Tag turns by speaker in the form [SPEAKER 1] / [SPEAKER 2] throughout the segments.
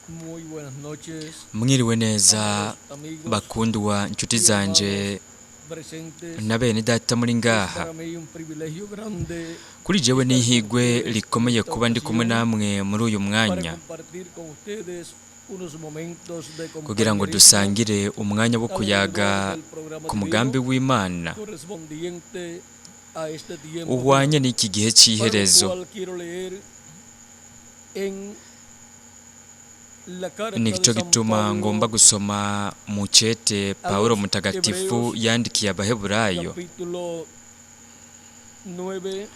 [SPEAKER 1] Muy buenas noches,
[SPEAKER 2] Mwiriwe neza,
[SPEAKER 1] amados amigos
[SPEAKER 2] bakundwa inshuti
[SPEAKER 1] y
[SPEAKER 2] zanje
[SPEAKER 1] hermanos presentes.
[SPEAKER 2] na bene data muri
[SPEAKER 1] Es
[SPEAKER 2] ngaha.
[SPEAKER 1] para mí un privilegio grande
[SPEAKER 2] Kuri jewe
[SPEAKER 1] estar con
[SPEAKER 2] n'ihigwe
[SPEAKER 1] ustedes en
[SPEAKER 2] rikomeye
[SPEAKER 1] esta
[SPEAKER 2] kuba ndi kumwe
[SPEAKER 1] ocasión
[SPEAKER 2] namwe muri uyu
[SPEAKER 1] para
[SPEAKER 2] mwanya
[SPEAKER 1] compartir con ustedes unos momentos de
[SPEAKER 2] kugira ngo
[SPEAKER 1] compañerismo
[SPEAKER 2] dusangire umwanya wo kuyaga
[SPEAKER 1] alrededor del programa
[SPEAKER 2] ku mugambi
[SPEAKER 1] divino
[SPEAKER 2] w'Imana
[SPEAKER 1] correspondiente a este tiempo
[SPEAKER 2] uhwanye
[SPEAKER 1] final,
[SPEAKER 2] n'iki gihe
[SPEAKER 1] para lo
[SPEAKER 2] c'iherezo.
[SPEAKER 1] cual quiero leer en la carta de
[SPEAKER 2] Nico
[SPEAKER 1] San
[SPEAKER 2] gituma ngomba
[SPEAKER 1] Pablo
[SPEAKER 2] gusoma mu cete
[SPEAKER 1] a
[SPEAKER 2] Pawulo
[SPEAKER 1] los
[SPEAKER 2] mutagatifu
[SPEAKER 1] Hebreos,
[SPEAKER 2] yandikiye Abaheburayo
[SPEAKER 1] capítulo 9,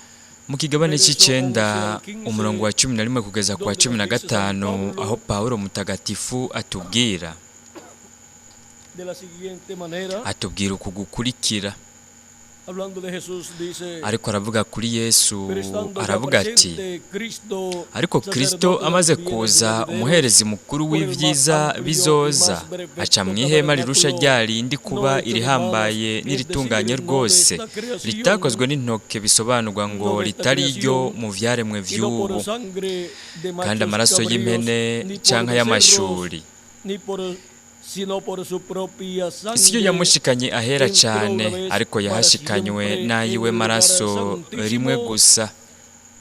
[SPEAKER 2] mu kigabane
[SPEAKER 1] verso
[SPEAKER 2] c'icenda
[SPEAKER 1] 11 al 15,
[SPEAKER 2] umurongo wa 11 kugeza ku wa
[SPEAKER 1] donde
[SPEAKER 2] cumi na
[SPEAKER 1] nos dice San
[SPEAKER 2] gatanu,
[SPEAKER 1] Pablo
[SPEAKER 2] aho Pawulo mutagatifu atubwira
[SPEAKER 1] de la siguiente manera,
[SPEAKER 2] atubwira uku gukurikira.
[SPEAKER 1] hablando de Jesús, dice:
[SPEAKER 2] Ariko aravuga kuri Yesu,
[SPEAKER 1] Pero estando ya
[SPEAKER 2] aravuga ati:
[SPEAKER 1] presente Cristo,
[SPEAKER 2] Ariko Kristo
[SPEAKER 1] sacerdote de
[SPEAKER 2] amaze
[SPEAKER 1] los bienes
[SPEAKER 2] kuza,
[SPEAKER 1] venideros,
[SPEAKER 2] umuherezi mukuru
[SPEAKER 1] por el más
[SPEAKER 2] w'ivyiza
[SPEAKER 1] amplio y
[SPEAKER 2] bizoza,
[SPEAKER 1] más
[SPEAKER 2] aca
[SPEAKER 1] perfecto
[SPEAKER 2] mw'ihema rirusha
[SPEAKER 1] tabernáculo,
[SPEAKER 2] rya rindi
[SPEAKER 1] no
[SPEAKER 2] kuba
[SPEAKER 1] hecho de manos,
[SPEAKER 2] irihambaye
[SPEAKER 1] es
[SPEAKER 2] n'iritunganye
[SPEAKER 1] decir, no de
[SPEAKER 2] rwose,
[SPEAKER 1] esta creación,
[SPEAKER 2] ritakozwe n'intoke, bisobanurwa ngo
[SPEAKER 1] no de esta
[SPEAKER 2] ritari iryo
[SPEAKER 1] creación,
[SPEAKER 2] mu vyaremwe
[SPEAKER 1] y no por
[SPEAKER 2] vy'ubu,
[SPEAKER 1] sangre de
[SPEAKER 2] kandi
[SPEAKER 1] machos
[SPEAKER 2] amaraso
[SPEAKER 1] cabríos,
[SPEAKER 2] y'impene
[SPEAKER 1] ni por
[SPEAKER 2] canke
[SPEAKER 1] becerros,
[SPEAKER 2] y'amashuri
[SPEAKER 1] ni por sino por su propia
[SPEAKER 2] siyo
[SPEAKER 1] sangre
[SPEAKER 2] yamushikanye ahera
[SPEAKER 1] entró una
[SPEAKER 2] cane,
[SPEAKER 1] vez
[SPEAKER 2] ariko
[SPEAKER 1] para
[SPEAKER 2] yahashikanywe
[SPEAKER 1] siempre en
[SPEAKER 2] n'ayiwe
[SPEAKER 1] el lugar
[SPEAKER 2] maraso rimwe
[SPEAKER 1] santísimo,
[SPEAKER 2] gusa,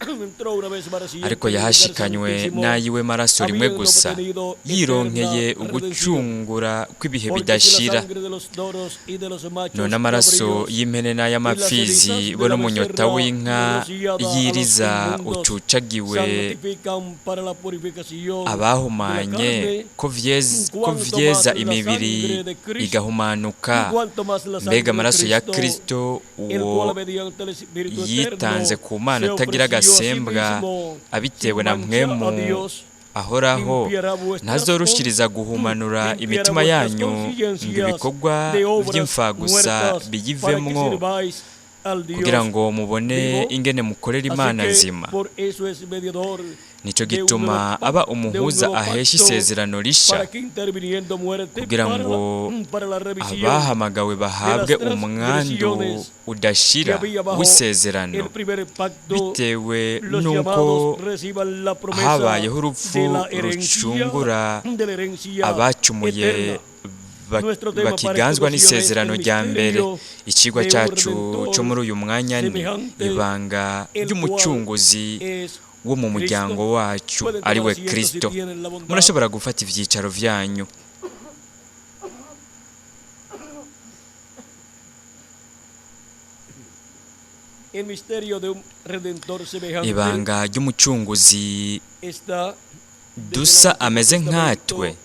[SPEAKER 1] entró una vez para
[SPEAKER 2] ariko
[SPEAKER 1] siempre en el lugar
[SPEAKER 2] yahashikanywe
[SPEAKER 1] santísimo,
[SPEAKER 2] n'ayiwe maraso rimwe
[SPEAKER 1] habiendo
[SPEAKER 2] gusa,
[SPEAKER 1] obtenido eterna
[SPEAKER 2] yironkeye
[SPEAKER 1] redención.
[SPEAKER 2] ugucungura kw'ibihe
[SPEAKER 1] Porque si la
[SPEAKER 2] bidashira.
[SPEAKER 1] sangre de los toros y de los machos
[SPEAKER 2] None amaraso
[SPEAKER 1] cabríos
[SPEAKER 2] y'impene
[SPEAKER 1] y las
[SPEAKER 2] n'ay'amapfizi
[SPEAKER 1] cenizas de
[SPEAKER 2] bo
[SPEAKER 1] la
[SPEAKER 2] n'umunyota
[SPEAKER 1] becerra
[SPEAKER 2] w'inka
[SPEAKER 1] rociada a los
[SPEAKER 2] yiriza
[SPEAKER 1] inmundos
[SPEAKER 2] ucucagiwe
[SPEAKER 1] santifican para la purificación de la
[SPEAKER 2] abahumanye,
[SPEAKER 1] carne,
[SPEAKER 2] ko
[SPEAKER 1] cuanto
[SPEAKER 2] vyeza
[SPEAKER 1] más la
[SPEAKER 2] imibiri
[SPEAKER 1] sangre de Cristo,
[SPEAKER 2] igahumanuka,
[SPEAKER 1] cuanto más la
[SPEAKER 2] mbega
[SPEAKER 1] sangre de
[SPEAKER 2] amaraso ya
[SPEAKER 1] Cristo,
[SPEAKER 2] Kristo
[SPEAKER 1] el
[SPEAKER 2] uwo
[SPEAKER 1] cual mediante el Espíritu
[SPEAKER 2] yitanze
[SPEAKER 1] eterno
[SPEAKER 2] ku Mana
[SPEAKER 1] se
[SPEAKER 2] atagira
[SPEAKER 1] ofreció a sí
[SPEAKER 2] agasembwa,
[SPEAKER 1] mismo
[SPEAKER 2] abitewe
[SPEAKER 1] sin
[SPEAKER 2] na
[SPEAKER 1] mancha a
[SPEAKER 2] mpwemu
[SPEAKER 1] Dios,
[SPEAKER 2] ahoraho,
[SPEAKER 1] limpiará vuestras
[SPEAKER 2] ntazorushiriza guhumanura
[SPEAKER 1] limpiará
[SPEAKER 2] imitima
[SPEAKER 1] vuestras
[SPEAKER 2] yanyu ngo
[SPEAKER 1] conciencias
[SPEAKER 2] ibikorwa
[SPEAKER 1] de obras
[SPEAKER 2] vy'imfagusa
[SPEAKER 1] muertas para que
[SPEAKER 2] biyivemwo,
[SPEAKER 1] sirváis al
[SPEAKER 2] kugira
[SPEAKER 1] Dios
[SPEAKER 2] ngo mubone
[SPEAKER 1] vivo.
[SPEAKER 2] ingene mukorera
[SPEAKER 1] Así
[SPEAKER 2] Imana
[SPEAKER 1] que
[SPEAKER 2] nzima.
[SPEAKER 1] por eso es mediador
[SPEAKER 2] Nico
[SPEAKER 1] de un
[SPEAKER 2] gituma
[SPEAKER 1] nuevo
[SPEAKER 2] aba
[SPEAKER 1] de un
[SPEAKER 2] umuhuza
[SPEAKER 1] nuevo
[SPEAKER 2] ahesha
[SPEAKER 1] pacto,
[SPEAKER 2] isezerano risha,
[SPEAKER 1] para que interviniendo muerte
[SPEAKER 2] kugira
[SPEAKER 1] para
[SPEAKER 2] ngo
[SPEAKER 1] la revisión
[SPEAKER 2] abahamagawe
[SPEAKER 1] de las
[SPEAKER 2] bahabwe umwandu
[SPEAKER 1] transgresiones que
[SPEAKER 2] udashira
[SPEAKER 1] había bajo
[SPEAKER 2] w'isezerano,
[SPEAKER 1] el primer pacto,
[SPEAKER 2] bitewe
[SPEAKER 1] los
[SPEAKER 2] n'uko
[SPEAKER 1] llamados reciban la promesa
[SPEAKER 2] habayeho urupfu
[SPEAKER 1] de la herencia,
[SPEAKER 2] rucungura
[SPEAKER 1] de la herencia
[SPEAKER 2] abacumuye
[SPEAKER 1] eterna. Nuestro tema para esta
[SPEAKER 2] bakiganzwa
[SPEAKER 1] ocasión es
[SPEAKER 2] n'isezerano
[SPEAKER 1] el
[SPEAKER 2] rya mbere.
[SPEAKER 1] misterio
[SPEAKER 2] Icigwa
[SPEAKER 1] de un
[SPEAKER 2] cacu co muri
[SPEAKER 1] redentor
[SPEAKER 2] uyu mwanya ni
[SPEAKER 1] semejante,
[SPEAKER 2] ibanga
[SPEAKER 1] el cual
[SPEAKER 2] ry'umucunguzi
[SPEAKER 1] es
[SPEAKER 2] wo mu
[SPEAKER 1] Cristo.
[SPEAKER 2] muryango wacu,
[SPEAKER 1] Pueden
[SPEAKER 2] ari
[SPEAKER 1] tomar
[SPEAKER 2] we
[SPEAKER 1] asiento si
[SPEAKER 2] Kristo.
[SPEAKER 1] tienen la bondad.
[SPEAKER 2] Murashobora gufata ivyicaro vyanyu.
[SPEAKER 1] El misterio de un redentor semejante
[SPEAKER 2] Ibanga ry'umucunguzi
[SPEAKER 1] está desde el
[SPEAKER 2] dusa
[SPEAKER 1] Antiguo
[SPEAKER 2] ameze
[SPEAKER 1] Testamento
[SPEAKER 2] nkatwe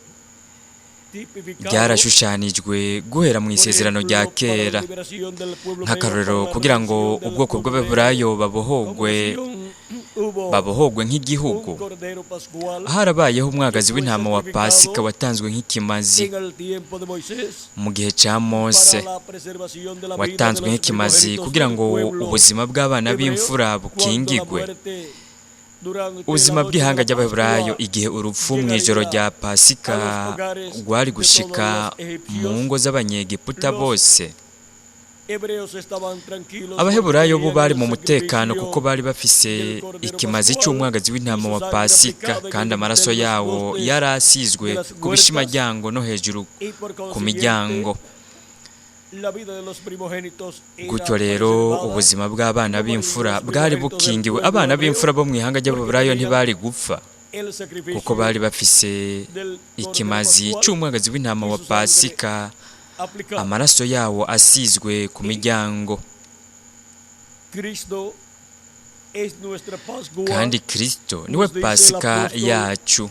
[SPEAKER 1] tipificado,
[SPEAKER 2] ryarashushanijwe guhera mu
[SPEAKER 1] por
[SPEAKER 2] isezerano rya
[SPEAKER 1] ejemplo, para la
[SPEAKER 2] kera,
[SPEAKER 1] liberación del pueblo hebreo,
[SPEAKER 2] nk'akarorero
[SPEAKER 1] para la
[SPEAKER 2] kugira ngo
[SPEAKER 1] redención del
[SPEAKER 2] ubwoko
[SPEAKER 1] pueblo hebreo.
[SPEAKER 2] bw'Abaheburayo
[SPEAKER 1] Como
[SPEAKER 2] babohogwe,
[SPEAKER 1] nación hubo
[SPEAKER 2] babohogwe
[SPEAKER 1] un
[SPEAKER 2] nk'igihugu,
[SPEAKER 1] cordero pascual
[SPEAKER 2] harabayeho
[SPEAKER 1] que
[SPEAKER 2] umwagazi
[SPEAKER 1] fue
[SPEAKER 2] w'intama wa Pasika
[SPEAKER 1] sacrificado
[SPEAKER 2] watanzwe nk'ikimazi
[SPEAKER 1] en el tiempo de Moisés
[SPEAKER 2] mu gihe ca Mose,
[SPEAKER 1] para la preservación de la vida de
[SPEAKER 2] watanzwe
[SPEAKER 1] los
[SPEAKER 2] nk'ikimazi
[SPEAKER 1] primogénitos
[SPEAKER 2] kugira
[SPEAKER 1] del
[SPEAKER 2] ngo
[SPEAKER 1] pueblo
[SPEAKER 2] ubuzima bw'abana
[SPEAKER 1] hebreo
[SPEAKER 2] b'imfura
[SPEAKER 1] cuando la
[SPEAKER 2] bukingigwe,
[SPEAKER 1] muerte durante la
[SPEAKER 2] ubuzima
[SPEAKER 1] noche de
[SPEAKER 2] bw'ihanga
[SPEAKER 1] la
[SPEAKER 2] ry'Abaheburayo
[SPEAKER 1] Pascua
[SPEAKER 2] igihe urupfu mw'ijoro
[SPEAKER 1] llegaría
[SPEAKER 2] rya
[SPEAKER 1] a
[SPEAKER 2] Pasika
[SPEAKER 1] los hogares
[SPEAKER 2] rwari
[SPEAKER 1] de todos
[SPEAKER 2] gushika
[SPEAKER 1] los
[SPEAKER 2] mu
[SPEAKER 1] egipcios.
[SPEAKER 2] ngo z'abanyegiputa
[SPEAKER 1] Los
[SPEAKER 2] bose.
[SPEAKER 1] hebreos estaban tranquilos porque
[SPEAKER 2] Abaheburayo bo
[SPEAKER 1] tenían
[SPEAKER 2] bari
[SPEAKER 1] el
[SPEAKER 2] mu mutekano kuko
[SPEAKER 1] sacrificio
[SPEAKER 2] bari bafise
[SPEAKER 1] del cordero
[SPEAKER 2] ikimazi
[SPEAKER 1] pascual
[SPEAKER 2] c'umwagazi
[SPEAKER 1] y
[SPEAKER 2] w'intama
[SPEAKER 1] su
[SPEAKER 2] wa
[SPEAKER 1] sangre
[SPEAKER 2] Pasika,
[SPEAKER 1] aplicada en
[SPEAKER 2] kandi
[SPEAKER 1] el
[SPEAKER 2] amaraso
[SPEAKER 1] dintel de los
[SPEAKER 2] yawo
[SPEAKER 1] postes
[SPEAKER 2] yari
[SPEAKER 1] de
[SPEAKER 2] asizwe
[SPEAKER 1] las
[SPEAKER 2] ku
[SPEAKER 1] huertas
[SPEAKER 2] bishimaryango no hejuru
[SPEAKER 1] y por
[SPEAKER 2] ku
[SPEAKER 1] consiguiente
[SPEAKER 2] miryango.
[SPEAKER 1] la vida de los primogénitos era
[SPEAKER 2] Gutyo rero
[SPEAKER 1] preservada
[SPEAKER 2] ubuzima bw'abana
[SPEAKER 1] y no morían
[SPEAKER 2] b'imfura
[SPEAKER 1] los
[SPEAKER 2] bwari
[SPEAKER 1] primogénitos del
[SPEAKER 2] bukingiwe.
[SPEAKER 1] pueblo
[SPEAKER 2] Abana
[SPEAKER 1] hebreo
[SPEAKER 2] b'imfura bo mw'ihanga
[SPEAKER 1] porque
[SPEAKER 2] ry'Abaheburayo
[SPEAKER 1] tenían
[SPEAKER 2] ntibari gupfa
[SPEAKER 1] el
[SPEAKER 2] kuko
[SPEAKER 1] sacrificio
[SPEAKER 2] bari bafise
[SPEAKER 1] del cordero
[SPEAKER 2] ikimazi
[SPEAKER 1] pascual
[SPEAKER 2] c'umwagazi w'intama
[SPEAKER 1] y
[SPEAKER 2] wa
[SPEAKER 1] su sangre
[SPEAKER 2] Pasika,
[SPEAKER 1] aplicada.
[SPEAKER 2] amaraso yawo asizwe ku
[SPEAKER 1] Y
[SPEAKER 2] miryango.
[SPEAKER 1] Cristo es nuestra Pascua,
[SPEAKER 2] Kandi Kristo niwe
[SPEAKER 1] nos dice el
[SPEAKER 2] Pasika
[SPEAKER 1] apóstol
[SPEAKER 2] yacu,